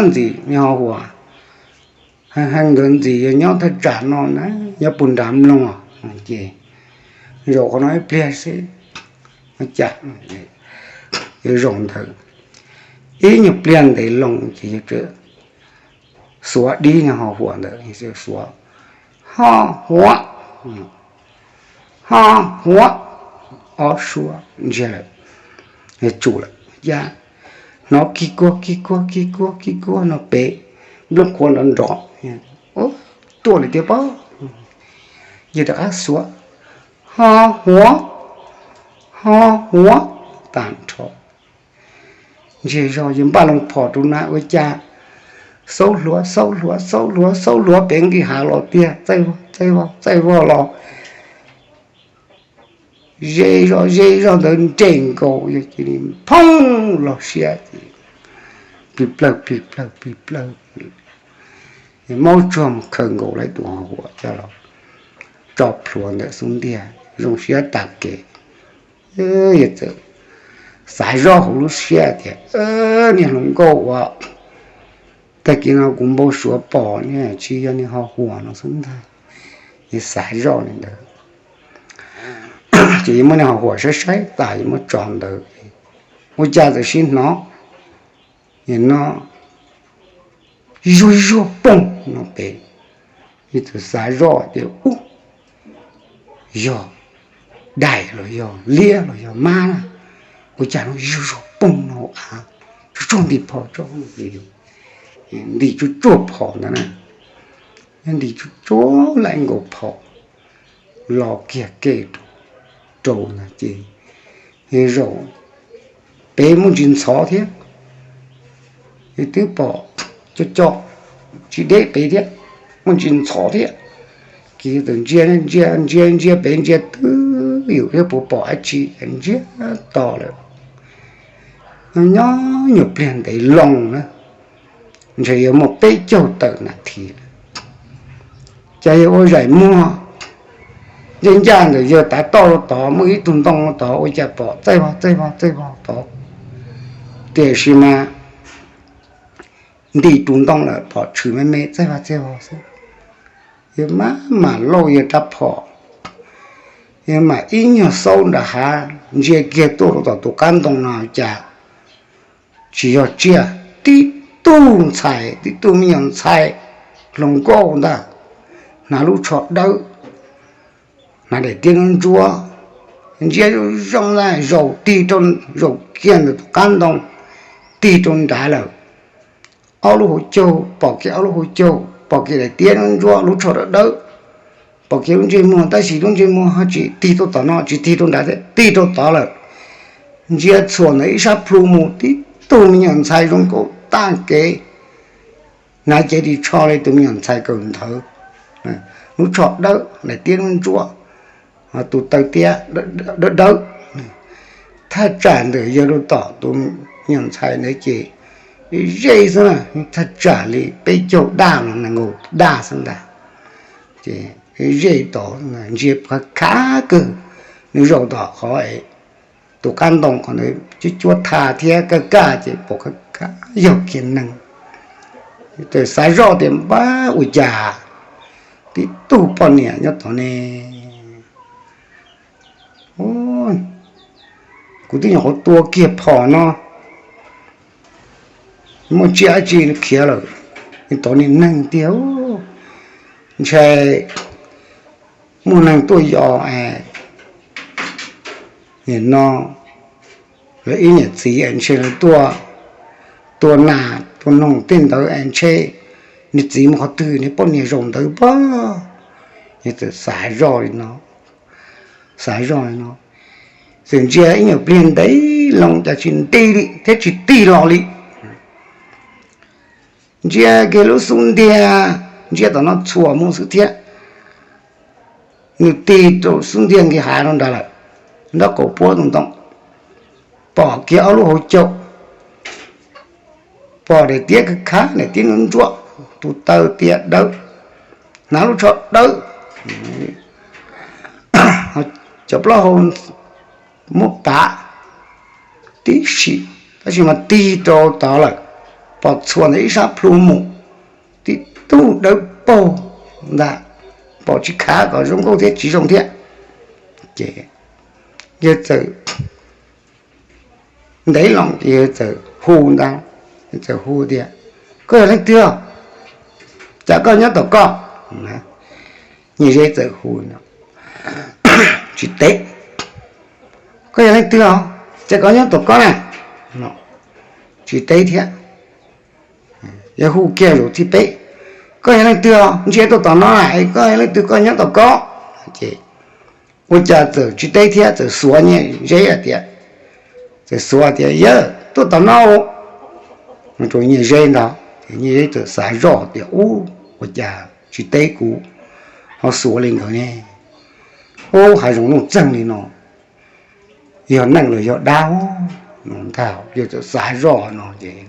ntxim niag ho huam heev heev ntawd ntxim yog nyob thaj tsam no na, nyob puag nram mloog ces zaum qhov no ib pliag xwb, ua cas yuav zaum ntawd ib nyuag pliag ntev loo ces yawg txawm xuav dib niag ho huam ntawd, xuav ho huam, ho huam, ob suab ntsiag lawm, tsum lawm. Yawg hnov kig kuag kig kuag kig kuag kig kuag no pem nplooj qhuav nrov nrov, tuaj lawm tiag pob. Yawg rov qab xuav ho huam, ho huam tag nrho. Ntsiag zog yawg npaj loo phom rau na ua cas xaub hluav xaub hluav xaub hluav xaub hluav pem nqis hav los tiag, txaij vog txaij vog txaij vog los ze zog ze zog ntawd nres nkaus, yawg cia li phooj log siab ces plig plawg plig plawg plig plawg, maub tsuag mus khaws nkaus lawm tus ho huam coj los tso plhuav ntawm xub ntiag zoo siab tas kev. Yawg txawm xav zoj hauv lub siab tias, niag hluas nkauj uas tag kis no kuv npau suav pom ne tsis yog niag ho huam no xwb ntag. Yawg xav zoj li ntawd ces yawg muab niag ho huam saib saib tas yawg muab tso ntawd, ua cas txawm sib hnov no zuag zuag poog no pem. Yawg txawm xav zoj tias, ub, yog dais los yog liab los yog mab na, ua cas no zuag zuag poog no av, tsuag tsuag nti phom tso, nti tsuag tsuag phom ntawd na, nti tsuag tsuag laij nkaus phom los kiag ke rau ntag ces zaum pem muaj ntsis ntxhov thiab, twb pom co co tsis deb pem thiab, muaj ntsis ntxhov thiab. Ces txawm ntsia ntsia ntsia ntsia pem ntsia twb yus thiab puas pom dab tsi, ntsia to lawm, nyob nyuag pliag ntev loo na, ntshe yuav muaj peb caug tawm nas this lawm. Ces yawg ua zaim muag ncaj ncaj ntawm yawg tav toj tod muaj ib tug ntoo tod ua cas pom txaij vog txaij vog txaij vog tod, tiam sis mas nti tus ntoo lawm, phom tshwm me me txaij vaj txaij vog xwb. Yawg maj mam lauj yawg rab phom, yawg mam ib nyuag xaub nram hav ntsia kiag tuaj rau tom tus qab ntoo no cas tsis yog tsiaj, tib tug ntxhais, tib tug me nyuam ntxhais hluas nkauj ntag, hnav lub tsho dawb, hnav daim tiab ntsuab, ntsia zoo zoo na, zaum tig rau, zaum kiag ntawm tus qab ntoo, tig rau nrad lawm. Ob lub hauv caug, pom kiag ob lub hauv caug, pom kiag daim tiab ntsuab, lub tsho dawb dawb, pom kiag lub ntsej muag, tab sis lub ntsej muag ho tsis tig rau tom no, tsis tig rau nrad thiab, tig rau tod lawm. Ntsia txhuam ntawm ib sab plhu mus tib tug me nyuam ntxhais zoo nkauj tag kev, hnav cev ris tsho li tus me nyuam ntxhais kawm ntawv, lub tsho dawb, daim tiab ntsuab, tus taw tiab dawb dawb. Thaj tsam ntawm yawg rau tom tus me nyuam ntxhais ntawd ces ze xwb na, thaj tsam li peb caug daj los nees nkaum daj xwb ntag. Ces ze tod ntsia khav kawg, nws zaum tom qhov tus qab ntoo qhov ntawd cuab cuab tha thiab kaj kaj ces pom khav khav yog kiag neeg. Txawm xav zoj tias npab ua cas tib tug poj niam nyob tod ne. Kuv twb nyuam qhuav tua kiag phom no, muaj tsiaj dab tsi khiav lawm, tod niag neeg tiag. Ntshai muaj neeg tuaj yos es nim no lawv ib niam txiv es ntshe lawv tuaj tua nas tua noog tej ntawd es ntshe niag txiv mus qhov twg niag poj niam zaum ntawd pob. Yog txawm xav zoj li no, xav zoj li no, txawm ntsia ib nyuag pliag ntev loo cas tsis nti li thiab tsis tig los li. Ntsia kiag lub xub ntiag, ntsia tom no txhuam mus xwb thiab. Nws tig rau xub ntiag nqis hav rau nrad lawm, nraub qaum puab tus ntoo, pom kiag ob lub hauv caug, pom daim tiab khav khav, daim tiab ntsuab, tus taw tiab dawb, hnav lub tsho dawb, cov plaub hau muab pav tib si, tab sis mas tig rau tod lawm, pom txhuam ntawm ib sab plhu mus, tib tug dawb paug ntag, pom tsis khav kom zoo nkauj thiab tsis zoo thiab. Ces yawg txawm ntev loo ces yawg txawm hu ntag, txawm hu tias, Koj yog leej twg? Cas koj nyob tom koj? Niag zeb txawm hu, tsis teb. Koj yog leej twg os? Cas koj nyob tom koj na? Tsis teb thiab. Yawg hu kiag zaum thib peb, Koj yog leej twg os? Ntsia tuaj tom no na, koj yog leej twg koj nyob tom koj? Ces ua cas txawm tsis teb thiab, txawm xuav niag zeb hais tias, txawm xuav tias, Yawg, tuaj tom no. Rau niag zeb ntag, niag zeb txawm xav zoj tias, Ub, ua cas tsis teb kuv ho xuav li ntawd ne? Ub, hav zoov nuj txeeg li no, yog neeg los yog dab no ntag. Yawg txawm xav zoj no ces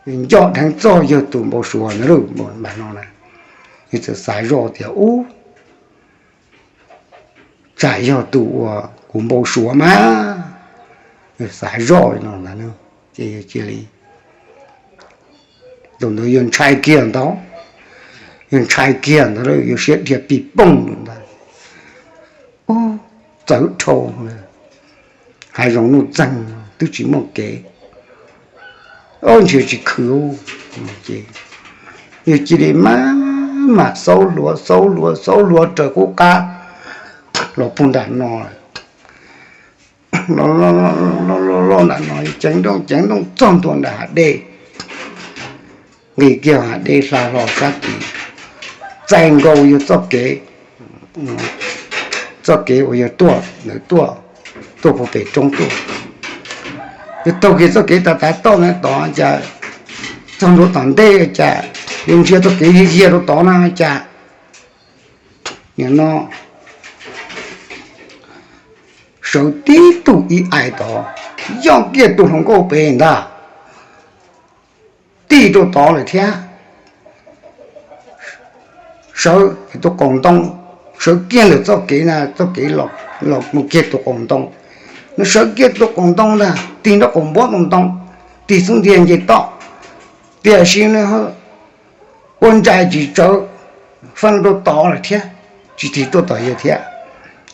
nco dheev txog yawg tus npau suav ntawd lawm no na. Yawg txawm xav zoj tias, Ub, tsam yog tus uas kuv npau suav mas. Yawg xav zoj li no ntag, ces yawg cia li, thaum ntawd yawg ntshai kiag ntag, yawg ntshai kiag ntag, yawg siab dhia pij pooj ntag. Txawv dhau, hav zoov nuj txeeg twb tsis muaj kev, ntshe tsis khwv. Ces yawg cia li maj mam xaub hlua xaub hlua xaub hlua raws qub qab los puag nram no, los los los nram no, ceev nrooj ceev nrooj txog ntua nram hav dej, nqis kiag hav dej hla hlo sab tid, txais nkaus yawg txoj kev, txoj kev uas yawg tuaj ntawd tuaj, tuaj puag pem roob tuaj. Yawg taug kiag txoj kev tav tav toj na tod cas txog ntua tom ntej cas yawg ntsia txoj kev yig yiag rau tod na cas nim no sawv tib tug ib aim tod, yog kiag tus hluas nkauj pem ntag, tig rau tod lawm thiab. Sawv tus qaum ntoo, sawv kiag ntawm txoj kev na, txoj kev los mus kiag tus qaum ntoo. Nws sawv kiag tus qaum ntoo ntag, tig nraub qaum npuab tus ntoo, tig xub ntiag nce toj, Tiam sis nws ua ntsais tsis tsawv, feej rau tod lawm thiab, tsis tig tuaj tom yawg thiab.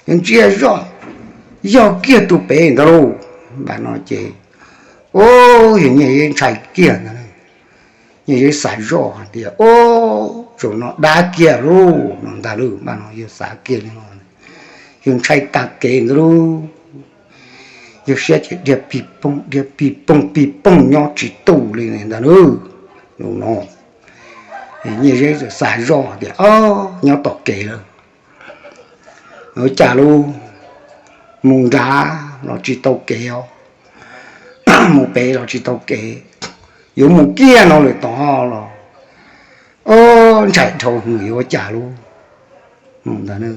Yawg ntsia zoj, yog kiag tus pem ntag lauj. Npaum no ces, o, yawg Nyiaj Zeb ntshai kiag ntag. Nyiaj Zeb xav zoj hais tias, o, zaum no dab kiag lauj no ntag lauj. Npaum no yawg xav kiag li no, yawg ntshai tag kev ntag lauj. Yawg siab ces dhia pig poog dhia pig poog pig poog nyob tsis tu li ntag lauj. Zaum no Nyiaj Zeb txawm xav zoj tias, o, nyob tom kev lawm, ua cas lauj, mus nrad los tsis tau kev os, mus pem los tsis tau kev, yuav mus kiag no lawm tod los, o, ntshai dhau hwv yuav ua cas lauj.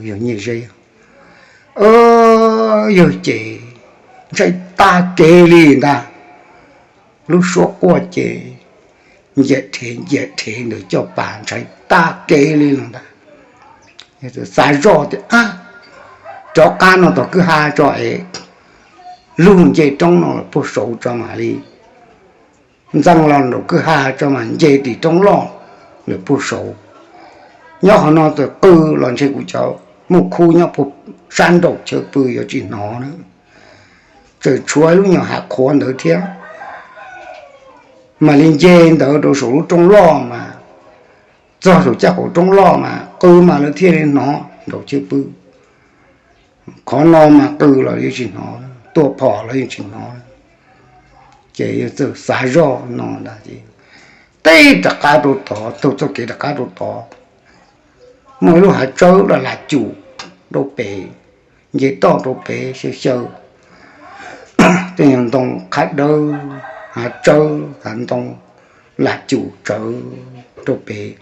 Yawg Nyiaj Zeb, o, yawg ces ntshai tag kev li ntag. Lub suab quaj ces nciam dhev nciam dhev ntawm caj pas ntshai tag kev li no ntag. Xav zoj tias, rov qab no tom kwj ha tso es lug nce roob no lawm puag saud tso mam li ntxeev los nraum kwj ha tso mam nce tim roob loj lawm puag saud. Nyob qhov no txawm qw los ntshe kuv cov muj khub nyob puag sab nraum chaw pw yuav tsis hnov na. Txawm tshuav lub nyuag hav qhuav ntawd thiab, mam li nce ntawd rau saum lub roob loj mas, txog saum caj qaum roob loj mas qw mas lawv thiaj li hnov nraum chaw pw. Qhov no mas qw los yeej tsis hnov, tua phom los yeej tsis hnov. Ces yawg txawm xav zoj no ntag, teb rov qab rau tod, taug txoj kev rov qab rau tod, muaj ib lub hav tsawb lam lam cum rau pem, nce toj rau pem xyaw xyaw, tej nyuag ntoo qhab dawb, hav tsawb hav ntoo lam cum tsawv rau pem.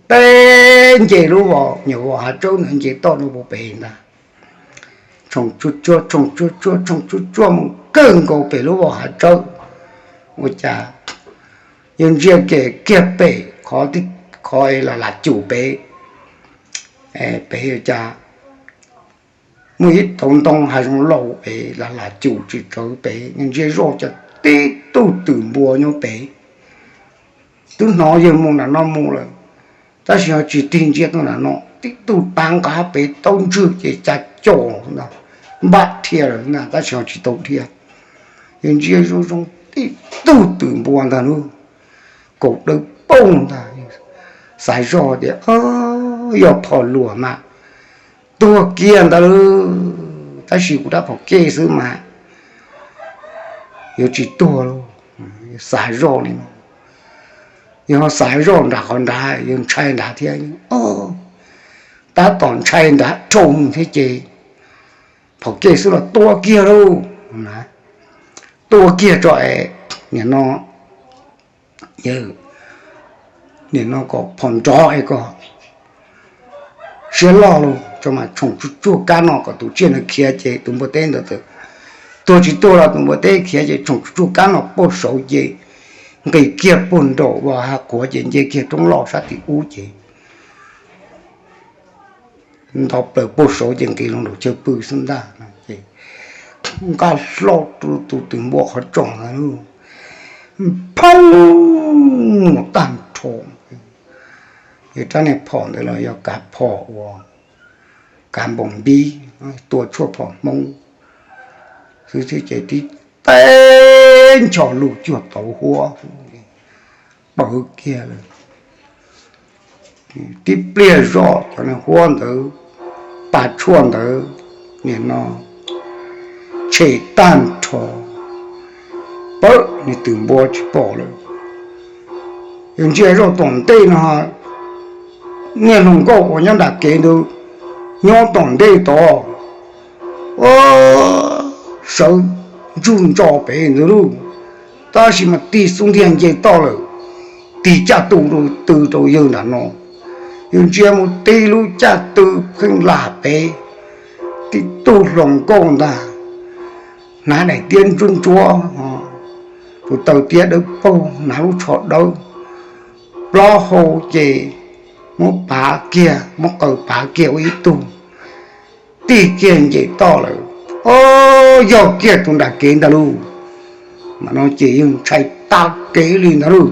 Teb nce lub vos, nyuag vos hav tsawb ntawd nce toj rau pem ntag. Tshoom tsuag tsuag tshoom tsuag tsuag tshoom tsuag tsuag mus kawg nkaus pem lub vos hav tsawb. Ua cas yawg ntsia kiag pem qhov, qhov lam lam cum pem, pem ua cas muaj ib tauv ntoo hav zoov laus pem lam lam cum tsis tsawv pem, yawg ntsia zoj cas tib tug twm npua nyob pem. Twb hnov yawg mus nram no mus lawm, tab sis ho tsis tig ntsia tuaj nram no, tib tug tav nqa pem taub ntswg ces cas cos ntag, npaj dhia lawm ntag tab sis ho tsis tau dhia. Yawg ntsia zoo zoo tib tug twm npua ntag lauj, kaum dawb paug ntag. Xav zoj tias, yog phom luas mas tuag kiag ntawd lauj, tab sis kuv rab phom kej xwb mas yuav tsis tuag lauj. Xav zoj li no, yog xav zoj nram qhov nrad yog ntshai nrad thiab, tab tom ntshai nrad dhau mus thiab ces phom kej xwb los tua kiag lauj. Tua kiag tso es nim no, nim no kom phom nrov es kom siab loj lauj, tso mas tshoom tsuag tsuag kab no kom tus tsiaj ntawd khiav ces tus npua teb ntawd txawm tuag tsis tuag los tus npua teb khiav ces tshoom tsuag tsuag kab no puag saud ces nqis kiag puag nraum vos hav qhuav ces nce kiag roob loj sab tim ub ces nto plaws puag saud ces nqis los nraum chaw pw xwb ntag. Ces nqa hlo rau tus twm npua qhov tsoom ntawd, phoob mus tag nrho. Yog rab niag phom ntawd los yog kav phom uas kav npoos npib, tua tshuaj phom Hmoob xwb thiab ces tib teb ncho lug cuag tauv huab pawv kiag lawm. Tib pliag zoj cov huab ntawd, pa tshuaj ntawd, nim no tshem tag nrho, pawb niag twm npua tsis pom lawm. Yawg ntsia zoj tom ntej no, niag hluas nkauj uas nyob nram kev ntawd nyob tom ntej tod, sawv ntsug ntso pem ntawd lauj, tab sis mas tig xub ntiag nce toj lawm, tig caj tw rau yawg nram no. Yawg ntsia mus tig lub caj tw pheej lam pem, tib tug hluas nkauj ntag, hnav daim tiab ntsuab ntsuab, tus taw tiab dawb paug, hnav lub tsho dawb, plaub hau ces muab pav kiag, muab qaws pav kiag ua ib tug, tig kiag nce toj lawm. O, yog kiag tus nram kev ntag lauj. Mas no ces yawg ntshai tag kev li ntawd lauj.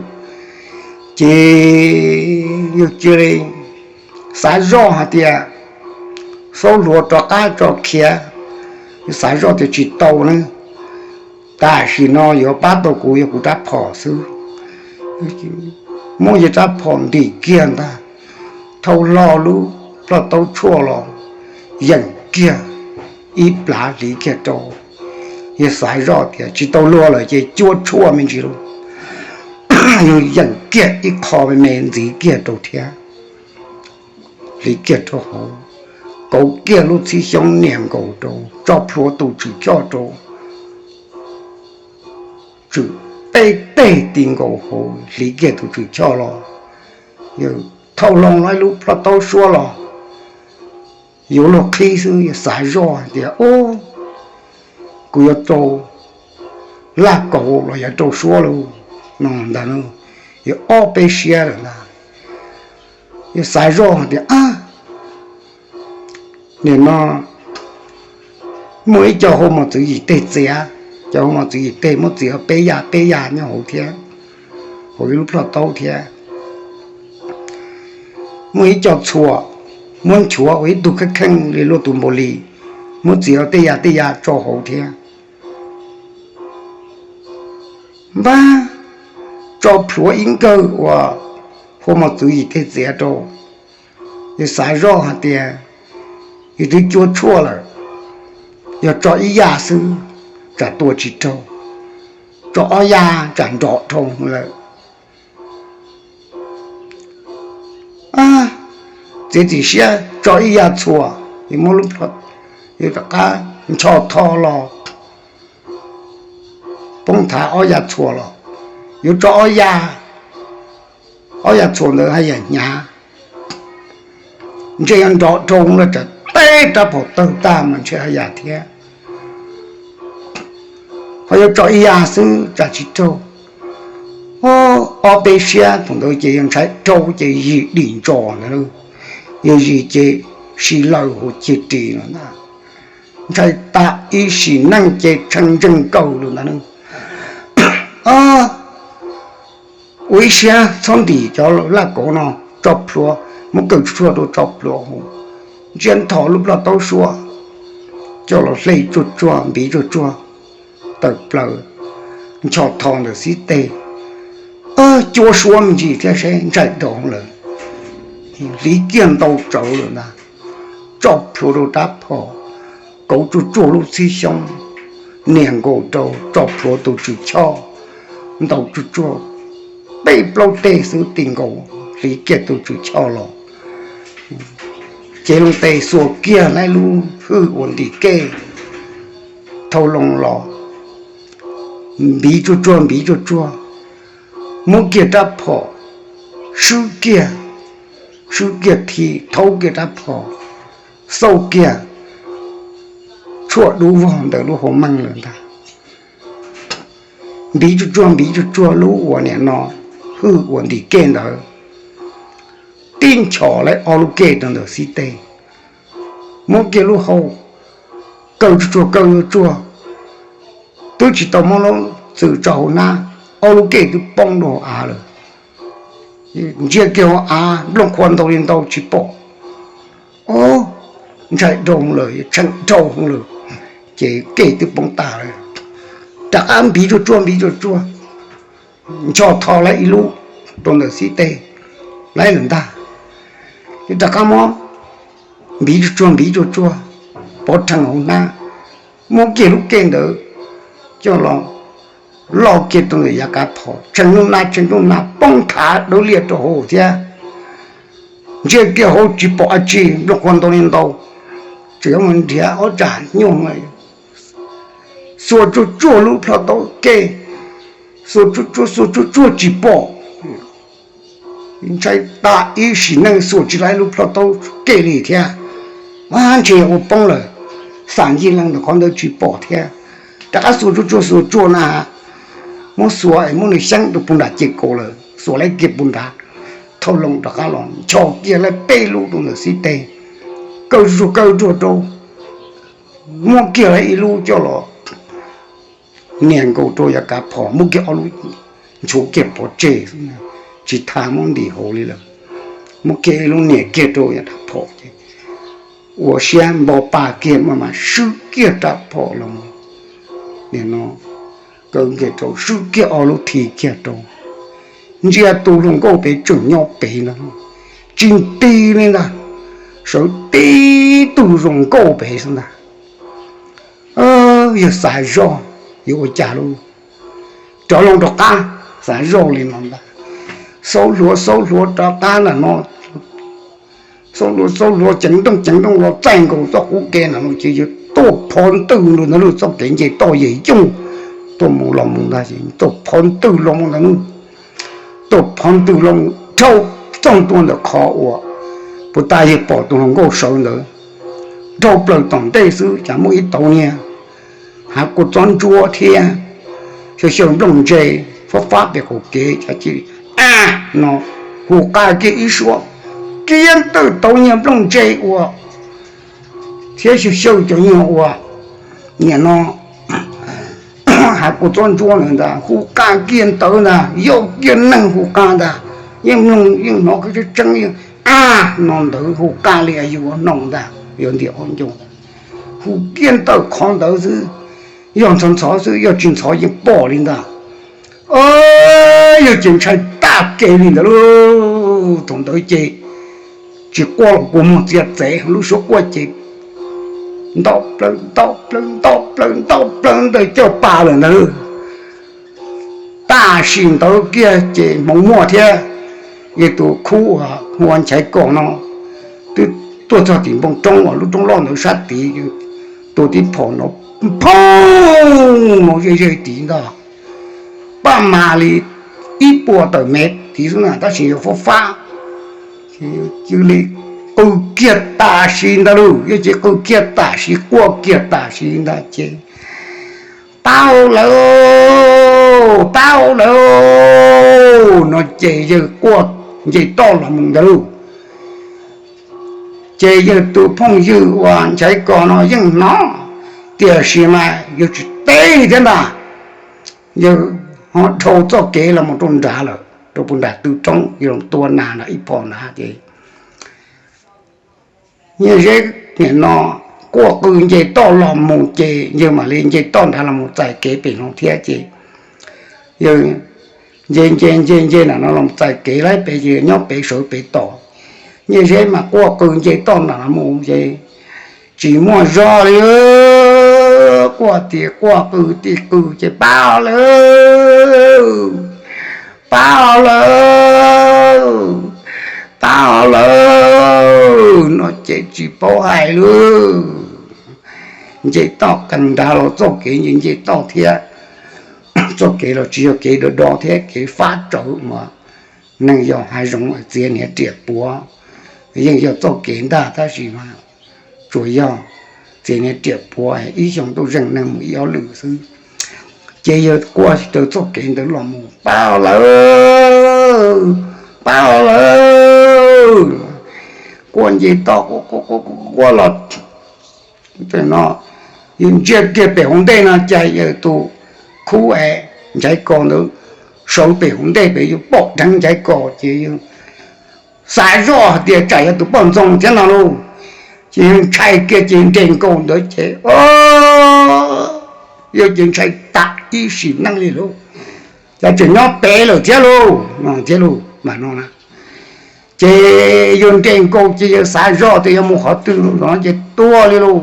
Ces yawg cia li xav zoj hais tias, xaub hluas rov qab tso khiav, xav zoj tias tsis tau ne, tam sim no yuav pab tau kuv yog kuv rab phom xwb. Muab yawg rab phom ntim kiag ntag, thau hlo lub ploj taub tshuaj los yeem kiag ib plhav hliv kiag rau. Yawg xav zoj tias tsis tau luag lawm ces cuab tshuaj me ntsis lauj. Yawg yeem kiag ib qho me me ntxiv kiag rau thiab, hliv kiag rau hauv, kauv kiag lub txhib xyoob nias nkaus rau, tso plhuav tus tswm choj rau, tswm peb teg ti nkaus hauv, hliv kiag tus tswm choj los, yawg thau hlo ib lub ploj taub suab los, yuav luag qhib xwb, yawg xav zoj hais tias, Ub, kuv yuav rau laj kauv los yuav rau suab lauj, no ntag, yawg ob peb siab lawm ntag. Yawg xav zoj hais tias, Ab, nim no muaj ib co hau mos txwv yim teg txiav, cov hau mos txwv yim teg muab txiav peb yaj peb yaj nyob hauv thiab, hauv ib lub ploj taub thiab. Muaj ib co txhuas, muab nchuav ua ib tug kheej kheej li luaj tus npaum li, muab txiav tej yam tej yam tso hauv thiab. Npab, tso plhuav ib nkawg uas hau mos txwv yim teg txiav rau. Yawg xav zoj hais tias, Yus twb cuab tshuaj lawm, yog tso ib yaj xwb tsam tua tsis raug, tso ob yaj tsam nrov dhau lawm. Txiav txim siab tso ib yaj txhuas, yus muab lub, yus rov qab ncho tho los poob thav ob yaj txhuas los. Yuav tso ob yaj, ob yaj txhuas ntawd haj yam hnyav, ntshe yog nrov dhau lawm tsam teb rab phom tawg tag mas ntshe haj yam thiab. Ho yuav tso ib yaj xwb tsam tsis raug. Ob peb siab thaum ntawd ces yog ntshai raug ces yim dim ntsos ntawd, yog yim ces si laws hauv ceg ris los ntag. Ntshai tas ib sim neej ces tshee ntseeg kaus lawm ntag. Ua ib siab txhob ntim cov laj kauv no, tso plhuav, muab kaw tsuj tsuag rau tso plhuav hauv, ntsia nthos lub ploj taub suab, coj los hle tsuj tsuag npiv tsuj tsuag tawm plaws, ncho tho ntawm xib teg, cua suab me ntsis thiab seb ntshai dhau lawm, hliv kiag ntau tsawv lawm ntag. Tso plhuav rau rab phom, kauv tsuj tsuag lub txhib xyoob, nias nkaus rau, tso plhuav tus tswm choj, ntaus tsuj tsuag peb plaub teg xwb ti nkaus, hliv kiag tus tswm choj los, cev loo tes xuas kiag lub hwj uas ntim kej, thau loo los, npiv tsuj tsuag npiv tsuj tsuag, muab kiag rab phom, swb kiag, swb kiag thi thaub kiag rab phom, xauj kiag, tshuaj dub vog ntawm lub hauv meej lawm ntag. Npiv tsuj tsuag npiv tsuj tsuag lub uas niam no, hwj uas ntim kej ntawd, tib nchos lawm ob lub kej rau ntawm xib teg, muab kiag lub hau, kaw tsuj tsuag kaw tsuj tsuag, twb tsis tau muab lub txwm tso hauv hnab, ob lub kej twb poob rau hauv av lawm. Ntsia kiag hauv av nplooj qhuav ntau li ntau tsis pom. Ntshai dhau lawm, tshee dhau lawm, ces kej twb poob tas lawm. Rov qab npiv tsuj tsuag npiv tsuj tsuag, ncho tho lawm ib lub rau ntawm xib teg, lawm ntag. Ces rov qab muab npiv tsuj tsuag npiv tsuj tsuag, pov rhees hauv hnab, muab kiag lub kej ntawd coj los loj kiag rau ntawm yav kav phom, tshee nub nab tshee nub nab poob thav dawb liaj rau hauv thiab. Ntsia kiag hauv tsis pom dab tsi, nplooj qhuav ntau li ntau, tseem yuav mus nrhiav ob tsam nyuj, xuas tsuj tsuag lub plho taub kej, xuas tsuj tsuag xuas tsuj tsuag tsis pom. Ntshai tas ib sim neej xuas tsis tau lub plho taub kej li thiab, mas ntshe ua poob lawm, xam ncig leej ntawm qhov ntawd tsis pom thiab. Rov qab xuas tsuj tsuag xuas tsuag na, muab xuas es muab nws xyeeb rau puag nram ces kaus lawm, xuas lawm kiag puag nrad, thauj loo rov qab los ncho kiag lawm peb lub rau ntawm xib teg, kaw tsuj tsuag kaw tsuj tsuag rau, muab kiag lawm ib lub coj los nias nkaus rau yav kav phom, muab kiag ob lub nchuav kiag pov tseg xwb, tsis tha muab ntim hauv li lawm. Muab kiag lub niam kiag rau yav rab phom ces ua siab npo pa kiag mas swb kiag rab phom los mus, nim no kaw kiag rau swb kiag ob lub thi kiag rau. Ntsia tus hluas nkauj pem tseem nyob pem ntag, tsis nti li ntag, sawv tib tug zoo nkauj pem xwb ntag. Yawg xav zoj, yuav ua cas lauj? Rov loo rov qab, xav zoj li no ntag, xaub hluav xaub hluav rov qab ntag no, xaub hluav xaub hluav ceev nrooj ceev nrooj los txaij nkaus txoj qub kev ntag no ces yawg tuaj phov ntwj ntawd lub txoj kev nce toj yawg yooj tuaj mus los mus ntag, tuaj phov ntwj los mus ntawd, tuaj phov ntwj los mus dhau txog ntua ntawm qhov uas puag ta yawg pom tus hluas nkauj sawv ntawd. Dhau plaws tom ntej xwb cas muaj ib tauv niag hav kua txob ntsuab thiab xyaw xyaw nplooj ntse fab fab pem qaum kev, cas cia li a no hu qa kiag ib suab, kiag ntawm tauv niag nplooj ntse uas thiab xyaw xyaw cov nyuag uas nim no hav kua txob ntsuab ntawd ntag, hu qa kiag ntawd ntag, yog kiag neeg hu qa ntag, yeej mloog yeej hnov tseeb tseeb yeej a no ntawd hu qa li yus ua noog ntag, yog ntiam ua ncoo ntag, hu kiag ntawm qhov ntawd xwb, yog ntxhov ntxhov xwb, yog tsis ntxhov yeej pom li ntag. Yog ces ntshai tag kev li ntawd lauj, thaum ntawd ces tsis quaj los kua muag txiav txev, lub suab quaj ces nto plaws nto plaws nto plaws nto plaws ntawm caj pas lawm ntag. Tam sim ntawd kiag ces hmoov muaj thiab, yawg tus khub uas hu ua Nchaiv Kos no twb tuaj txog tim npoo roob uas lub roob loj ntawd sab tid, tua tib phom no phooj no ze ze tid ntag, paj mas li ib puas tawm mev tid xwb na, tab sis yog fab fab, cia li qw kiag tam sim ntag lauj, yog ces qw kiag tam sim, quaj kiag tam sim ntag ces pab lawm, pab lawm no ces yawg quaj nce toj los mus ntag lauj. Ces yawg tus phooj ywg uas Nchaiv Kos no yeej hnov, tiam sis mas yawg tsis teb li thiab ntag. Yawg ho dhau txoj kev los mus rau nrad lawm, rau puag nram tw roob, yawg los tua nas nrad ib phom nrad ces Nyiaj Zeb nim no quaj qw nce toj los mus ces yawg mam li nce toj nrad los mus txais kev pem no thiab ces yawg nce nce nce nce nram no los txais kev lawm pem ces nyob pem sawv pem tos. Nyiaj Zeb mas quaj qw nce toj nram no mus ces tsis muaj zog li, quaj tias quaj qw tias qw ces pab lawm, pab lawm, pab lawm no ces tsis paub hais li. Nce toj qees nrad los txoj kev nce nce toj thiab, txoj kev los tsis yog kev do do thiab, kev fab tsawv mas neeg yog hav zoov txiav hniav riam puav, yeej yog txoj kev ntag tab sis mas tsuas yog txiav hniav riam puav ib xyoo tuaj zeeg neeg mus ib ob lwm xwb. Ces yawg quaj raws txoj kev ntawd los mus pab lawm, pab lawm, quaj nce toj quaj los no yawg ntsia kiag pem hauv ntej no cas yawg tus khub es Nchaiv Kos ntawd sawv pem hauv ntej pem, yawg pom dheev Nchaiv Kos ces yawg xav zoj hais tias tsam yog tus poj ntxoog thiab no lauj. Ces yawg ntshai kiag ces nres nkaus ntawd ces yawg ces ntshai tas ib sim neej li lauj, cas tseem nyob pem lawm thiab lauj, thiab lauj mas no na. Ces yawg nres nkaus ces yawg xav zoj tias yuav mus qhov twg no ces tuag li lauj.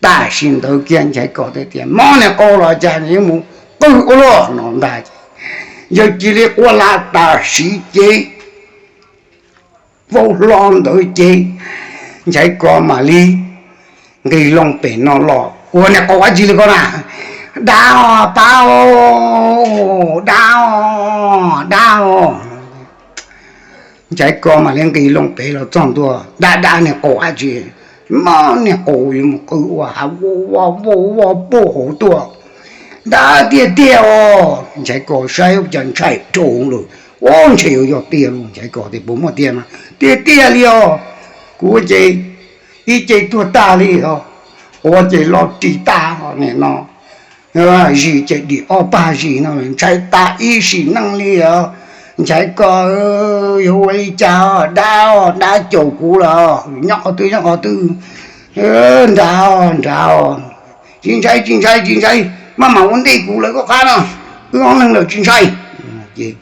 Tam sim ntawd kiag Nchaiv Kos tias mob niag qau los cas nws yuav mus qw ua luaj no ntag ces yawg cia li quaj la tam sim ces vau hlo ntawd ces Nchaiv Kos mam li nqis loo pem no los ua niag qau dab tsi li ko na, dab os pab, dab os, dab os. Nchaiv Kos mam li nqis loo pem los txog ntua, dab dab niag qau dab tsi, mob niag qau yuav mus qw ua hav vau vau vau puag hauv tuaj, dab tiag tiag os. Nchaiv Kos saib ua cas ntshai rau lawm, ua ntshe yuav yog tiag lauj. Nchaiv Kos tias puas muaj tiag no, tiag tiag li os, kuv ua ces ib ce tuag tag li os, quav ces lo ris tag os nim no, Zis ces dim ob pag zis no ntshai tas ib sim neej li os. Nchaiv Kos, yuav ua li cas, dab, dab caum kuv lawm, nyob qhov twg nyob qhov twg, nrad, nrad, tsis ntshai tsis ntshai tsis ntshai, maj mam ua ntej kuv lawv koj qab no, wb ob leeg lawm tsis ntshai. Ces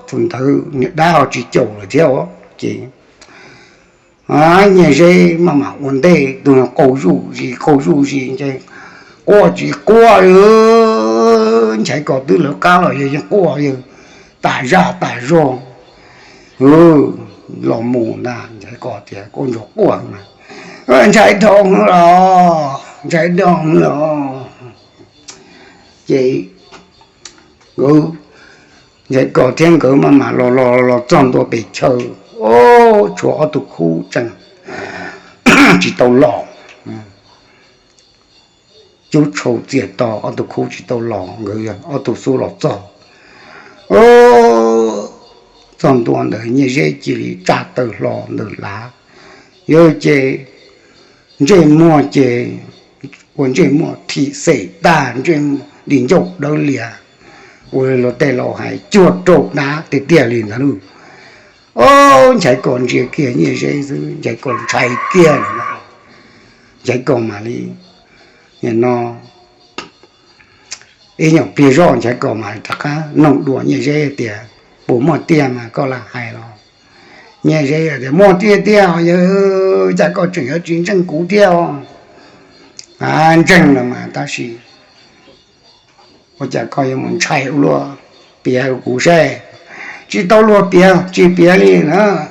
thaum ntawd niag dab tsis caum lawm thiab, ces Nyiaj Zeb maj mam ua ntej, tus qaug zuj zus qaug zuj zus, quaj tsis quaj li. Nchaiv Kos twb lawv qab los yog yeej quaj, yog tas zaj tas zog los mus ntag. Nchaiv Kos tias, Koj ntsuag quaj mas, ntshai dhau los, ntshai dhau los. Ces nkawd, Nchaiv Kos thiab nkawd maj mam los los los txog ntua pem chaw, tshuav ob tug khub tseem tsis tau los. Cub tshau txias to, ob tug khub tsis tau los, nkawd yog ob tug xub los txog. Txog ntua ntawd Nyiaj Zeb cia li tsa taw hlo ntawm lav, yog ces ntsej muag ces ua ntsej muag thim xem tag, ntsej muag di ncauj dawb lias, ua luag tej laus hais cuag raug dab tiag tiag li ntawd lauj. Nchaiv Kos ntsia kiag Nyiaj Zeb xwb, Nchaiv Kos ntshai kiag lawm. Nchaiv Kos mam li, nim no ib nyuag pliag zoj Nchaiv Kos mam rov qab noog dua Nyiaj Zeb tias, Puas muaj tiag mas koj lam hais los? Nyiaj Zeb tias, Muaj tiag tiag, yog cas koj tseem yuav tsis ntseeg kuv thiab? Ntseeg los mas, tab sis ua cas koj yuav mus ntshai ua luaj? Piav kuv saib. Tsis tau luag piav, tsis piav li na.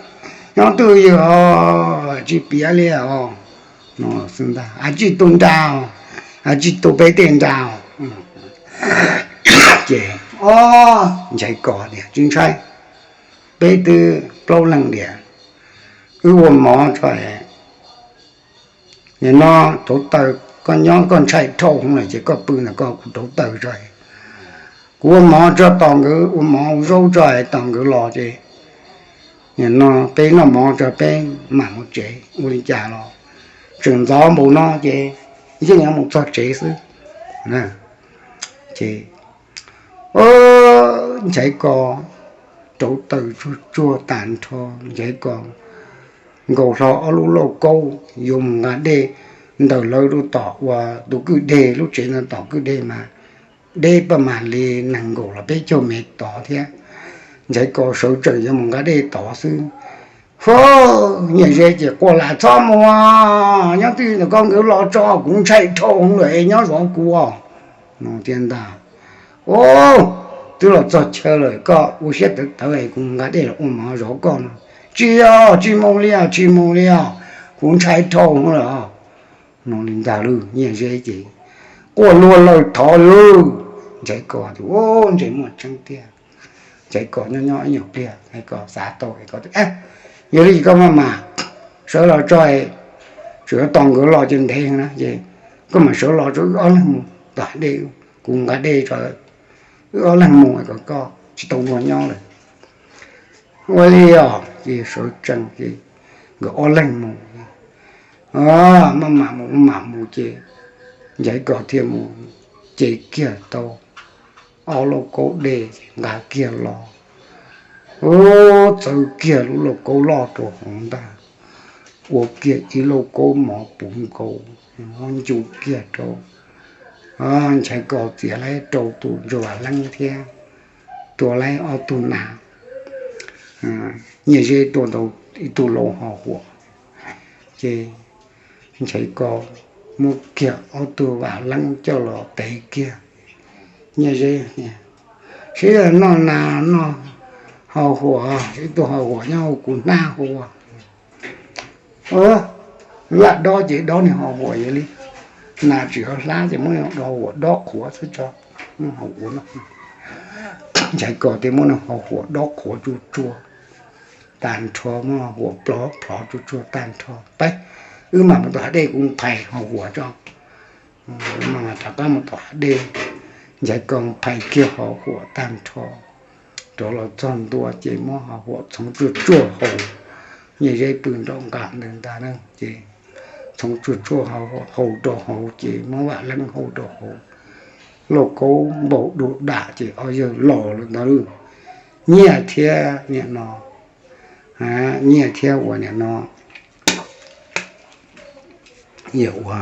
Nyob twj ywm os, tsis piav li os. Xwb ntag, a tsij tu nra, a tsij tu peb tej nra. Ces Nchaiv Kos tias, Tsis ntshai, peb twb plaub leeg tiag, wb ua mov tso. Nim no rauv taws, koj nyob koj ntshai dhau hwv lawm ces koj pw ntawm koj, kuv rauv taws tso. Kuv ua mov tso, tos nkawd ua mov ua zaub tso, tos nkawd los ces nim no peb noj mov tso peb mam mus tsev. Ua li cas los tseem ntxov npaum no ces yeej yuav mus txog tsev xwb. Ces Nchaiv Kos rauv taws tsuag tsuag tag nrho, Nchaiv Kos nkaus hlo ob lub lauj kaub yuav mus nqa dej ntawm lawv lub tom uas tus kwj deg, lub tsev ntawd tom kwj deg mas deb paj mam li nees nkaum los peb caug mev tod thiab. Nchaiv Kos sawv tsees yuav mus nqa dej tod xwb, hu, Nyiaj Zeb ces quaj, Lam txhob mus, nyob twj ywm ntawm koj, nkawd los tso, kuv ntshai dhau lawm es nyob zov kuv os. No thiab ntag. Ub, twb los txog chaw lawm, koj ua siab tawv tawv es kuv nqa dej los ua mov zov koj no. Tsis yog, tsis mus li os, tsis mus li os, kuv ntshai dhau lawm. No li ntag lauj, Nyiaj Zeb ces quaj luag lawm thov lauj. Nchaiv Kos tias, Ub, ntsej muag tseeb tiag. Nchaiv Kos nyob nyob ib nyuag pliag, Nchaiv Kos xav tau, Kos tias, Yog li koj maj mam sawv los tso, tseem yuav tos nkawd los ces ntev na, ces koj mam sawv los tso wb ob leeg mus tom dej, kuv nqa dej tso, wb ob leeg mus kom koj tsis tau luag nyob lawm. Ua li os, ces sawv tsees ces nkawd ob leeg mus. Maj mam mus maj mam mus ces Nchaiv Kos thiaj mus ce kiag tau ob lauj kaub dej nqa kiag los. Ub, txawb kiag lub lauj kaub loj rau hauv ntag, ua kiag ib lauj kaub mov puv nkaus, muab ncu kiag rau. Nchaiv Kos txiav laib rau tus Ntsuag Vam Leeb thiab tua laib ob tug nas. Nyiaj Zeb tua tau ib tug lau hau huam. Ces Nchaiv Kos muab kiag ob tug Vam Leeb coj los tev kiag. Nyiaj Zeb, Sib noj nas noj hau huam, ib tug hau huam nyob hauv kuv hnab hua. Lam dob ces dob niag hau huam yog li, nas tsis yog hlab ces muab niag hau huam dob qhuav xwb tso. Hau huam no, Nchaiv Kos thiaj muab niag hau huam dob qhuav tsuag tsuag tag nrho, muab hau huam plov plov tsuag tsuag tag nrho. Peb, wb mam mus tom hav dej, kuv phais hau huam tso. Mas rov qab mus tom hav dej, Nchaiv Kos phais kiag hau huam tag nrho, rov los txog ntua ces muab hau huam txhoov tsuag tsuag hau, Nyiaj Zeb pw nraum nqaj ntawd ntag na. Ces thoov tsuag tsuag hau rau hauv ces muab vam leeb hau rau hauv, lauj kaub npaum du dam ces ob yawg los lawm ntag lauj. Nyiaj thiab nim no, Nyiaj thiab ua nim no, ua,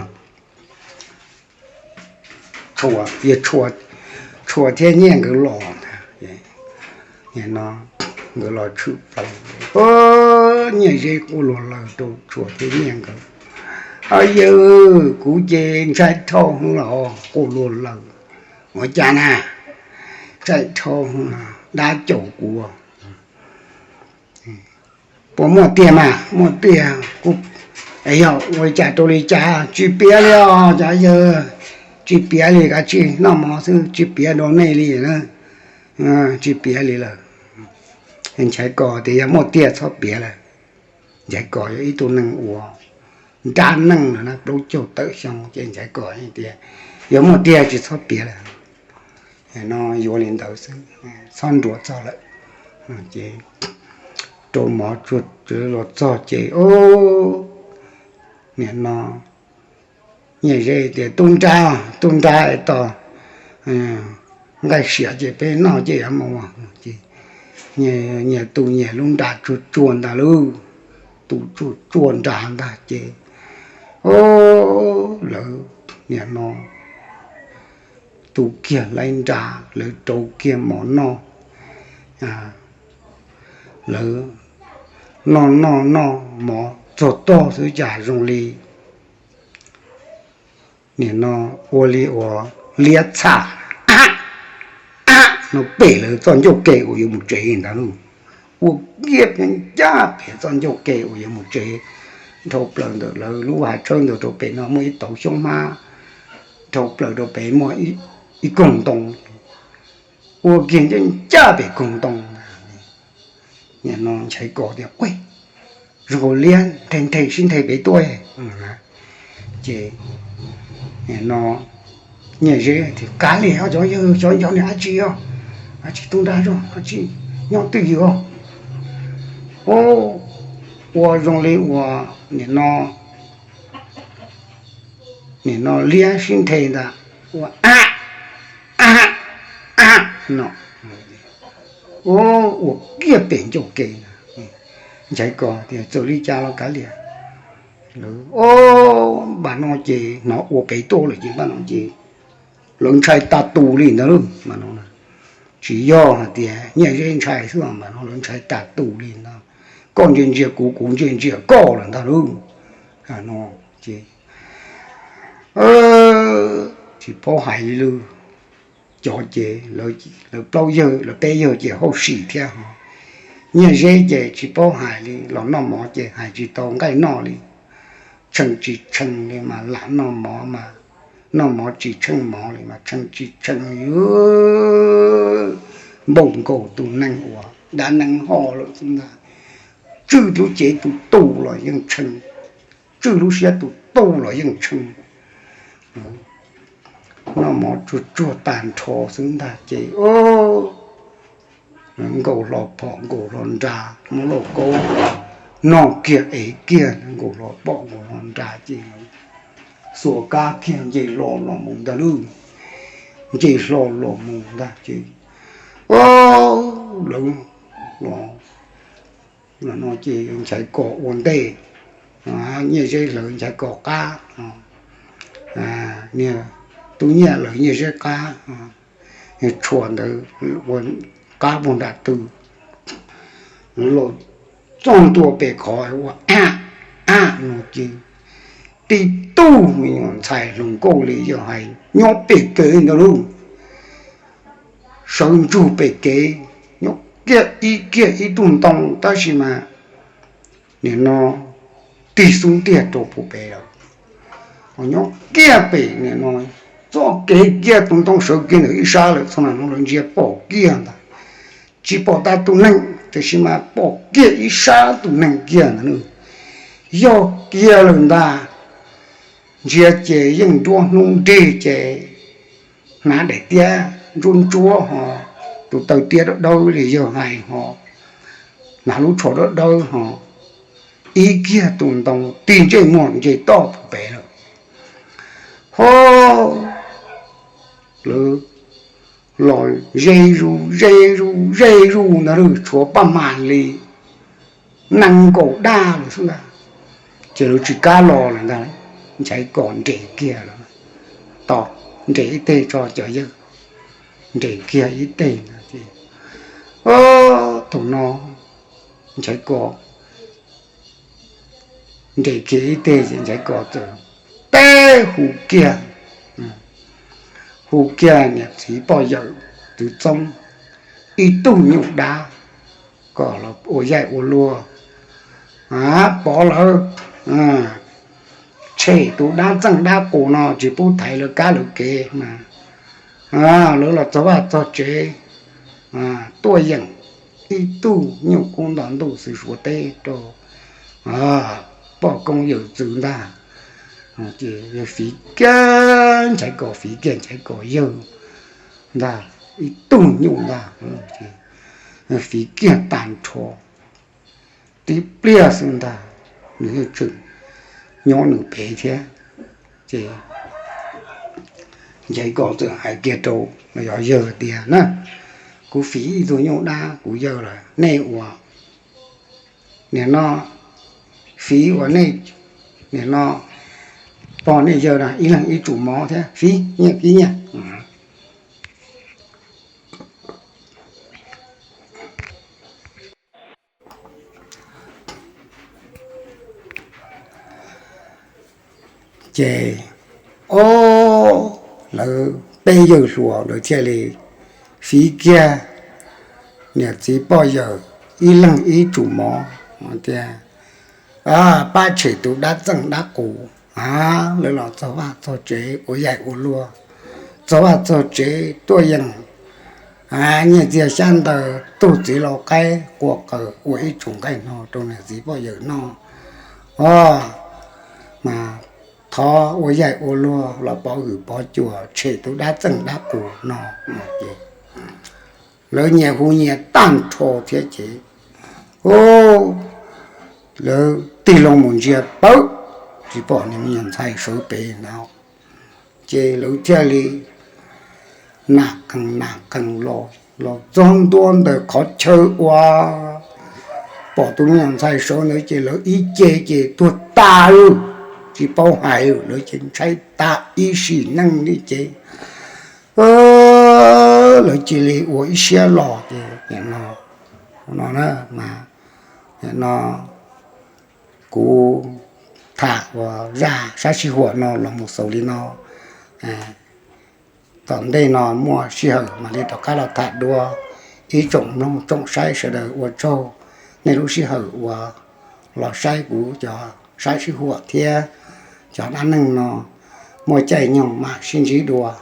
Tshua thiab Nyiaj nkawd los ntag. Nim no nkawd los tshwm plaws, Nyiaj Zeb quaj luag lawg rau Tshua thiab Nyiaj nkawd, Au yawg, kuv ces ntshai dhau hwv los quaj luag lawg. Ua cas na? Ntshai dhau hwv, dab caum kuv. Puas muaj tiag mas? Muaj tiag. Yog ua li cas rau li cas? Tsis piav li os cov yawg, tsis piav li, kav tsij noj mov xwb, tsis piav rau nej li na. Tsis piav li lawm. Nchaiv Kos tias yog muaj tiag txhob piav lawm. Nchaiv Kos yog ib tug neeg uas nrab neej lawm na, plaub caug tawm xyoo ces Nchaiv Kos tias yog muaj tiag tsis txhob piav lawm. No yuav li ntawd xwb, txhob nruam txog lawm. Ces rau mov tsuag los txog ces nim no Nyiaj Zeb tias, Tub nrab, tub nrab, tos nqaij siav ces peb noj ces yuav mus. Ces nyias tu nyias lub nra tsuag tsuag ntag lauj, tu tsuag tsuag nra ntag ces lawv nim no tu kiag laib nra, lawv rau kiag mov noj. Lawv noj noj noj mov txog tog xwb cas zoo li nim no ua li uas liab txhaj no pem lawv txoj ncauj ke uas yuav mus tsev ntag lauj. Ua kiag ncaj pem txoj ncauj ke uas yuav mus tsev, dhau plaws ntawm lawv lub hav tshawb ntawd rau pem no muaj ib tauv xyoob hmab, dhau plaws rau pem muaj ib koog ntoo, ua kiag ncaj ncaj pem koog ntoo. Nim no Nchaiv Kos tias, Ua, zoo nkaus liab nthe nthe sib nthe pem tuaj. Ces nim no Nyiaj Zeb tias, Kav liam, cov yawg, cov yawg niag dab tsi os, dab tsi tub nrab zog, dab tsi nyob twj ywm os. Ua zoo li uas nim no, nim no liab sib nthe ntag, ua a a a no, ua kiag pem ncauj ke. Nchaiv Kos tias, Txawm li cas los kav liam. Lawv, o, npaj no ces hnov ua pem tuaj lawm ces npaj no ces lawv ntshai tas tus li ntag lauj. Tsis yog hais tias Nyiaj Zeb ntshai xwb, mas no lawv ntshai tas tus li ntag. Koj ntsia ntsia kuv, kuv ntsia ntsia koj lawm ntag lauj. No ces tsis paub hais li lawm. Cov ces lawv plaub yawg, lawv peb yawg ces hauj sim thiab ho. Nyiaj Zeb ces tsis paub hais li, los noj mov ces hais tsis tau nqaij noj li. Tshee tsis tshee li mas lam noj mov mas, noj mov tsis tsheej mov li mas tshee tsis tshee li. Npaum nkaus tus neeg uas dab neeb ho lawm xwb ntag. Tswj lub cev tus tu los yeej tshee, tswj lub siab tus tu los yeej tshee. Noj mov tsuag tsuag tag nrho xwb ntag ces nkaus hlo phom nkaus hlo nra, muab lauj kaub noj kiag ev kiag nkaus hlo phom nkaus hlo nra ces xuas kab kiag nce hlo los mus ntag lauj. Nce hlo los mus ntag ces lawv los no ces Nchaiv Kos ua ntej, Nyiaj Zeb hlawv Nchaiv Kos qab, niag Tub Nyiaj hlawv Nyiaj Zeb qab, Tshua ntawd ua qab puag nram tw. Lawv los txog ntua pem qhov ua a a no ces tib tug me nyuam ntxhais hluas nkauj li yog hais nyob pem kev ntag lauj. Sawv ntsug pem kev, nyob kiag ib kiag ib tug ntoo tab sis mas nim no tig xub ntiag rau puag pem lawm. Nyob kiag pem nim no txoj kev kiag tus ntoo sawv kiag ntawm ib sab lawm txog na no lawv ntsia pom kiag ntag. Tsis pom tas tus neeg tiam sis mas pom kiag ib sab tus neeg kiag ntag. Yog kiag lawm ntag. Ntsia ces yeej nruab hnub nrig ces hnav daim tiab ntsuab ntsuab ho, tus taw tiab dawb dawb li yawg hais ho, hnav lub tsho dawb dawb ho, ib kiag tus ntoo tig ntsej muag nce toj pem lawm. Ho lawv los ze zus ze zus ze zus ntag, tshuav paj mas li nees nkaum dab lawm xwb ntag. Ces lawv tsis kam los lawm ntag, Nchaiv Kos nres kiag lawm, tos nres ib teg tso cov yawg, nres kiag ib teg ntag. Ces thaum no Nchaiv Kos nres kiag ib teg ces Nchaiv Kos txawm teb hu kiag, hu kiag niam txiv poj yawm txwv txoob ib tug nyuj dab kom los ua yaig ua luag, pov lawv, tshem tus dab txeej dab qus no tsis pub thaiv lawv kab lawv kev, lawv los txog vaj txog tsev tuaj yeem ib tug nyuj kub nto ntuj xwb suav teb rau poj koob yawm txwv ntag. Ces yawg fiv kiag Nchaiv Kos, fiv kiag Nchaiv Kos yawg ntag, ib tug nyuj ntag, fiv kiag tag nrho tib pliag xwb ntag, nws yeej tseem nyob nws pem thiab. Ces Nchaiv Kos txawm hais kiag rau los yog yawg tias na, kuv fiv ib tug nyuj dab kuv yawg lawm, nej ua nim no fiv ua nej nim no pog nej yawg na ib leeg ib tsum mov thiab fiv nyiaj kib nyiaj. Ces o, lawv peb yawg hluas lawv thiaj li fiv kiag niam txiv poj yawm ib leeg ib tsum mov tias, pab tshem tus dab txeej dab qus, lawv los txog vaj txog tsev ua yaig ua luag, txog vaj txog tsev tuaj yeem nyiaj txiag xyab ntawv, tug txiv lau qaib qua qaws ua ib tsum nqaij hno rau niam txiv poj yawm noj. O, mas thov ua yaig ua luag los pov hwm pov cua tshem tus dab txeej dab qus no. Lawv nyias hu nyias tag nrho thiab ces, o, lawv tig loo mus ntsia pawg tsis pom niag me nyuam ntxhais sawv pem ntawd. Ces lawv thiaj li nam qees nam qees los, los txog ntua ntawm qhov chaw uas pom tus me nyuam ntxhais sawv ntawd ces lawv ib ce ces tuag tas lawm, tsis paub hais lawm, lawv ces ntshai tas ib sim neej li ces lawv cia li ua ib siab los ces no, no na, no kuv tham uas zaj sab sij huam no los mus xaus li no. Tom ntej no muaj sij hawm mam li rov qab los tham dua ib tsoom mloog tsoom saib sawv daws ua tsaug nej lub sij hawm uas los saib kuv cov sab sij huam thiab cov dab neeg no. Muaj caij nyoog mam sib ntsib dua.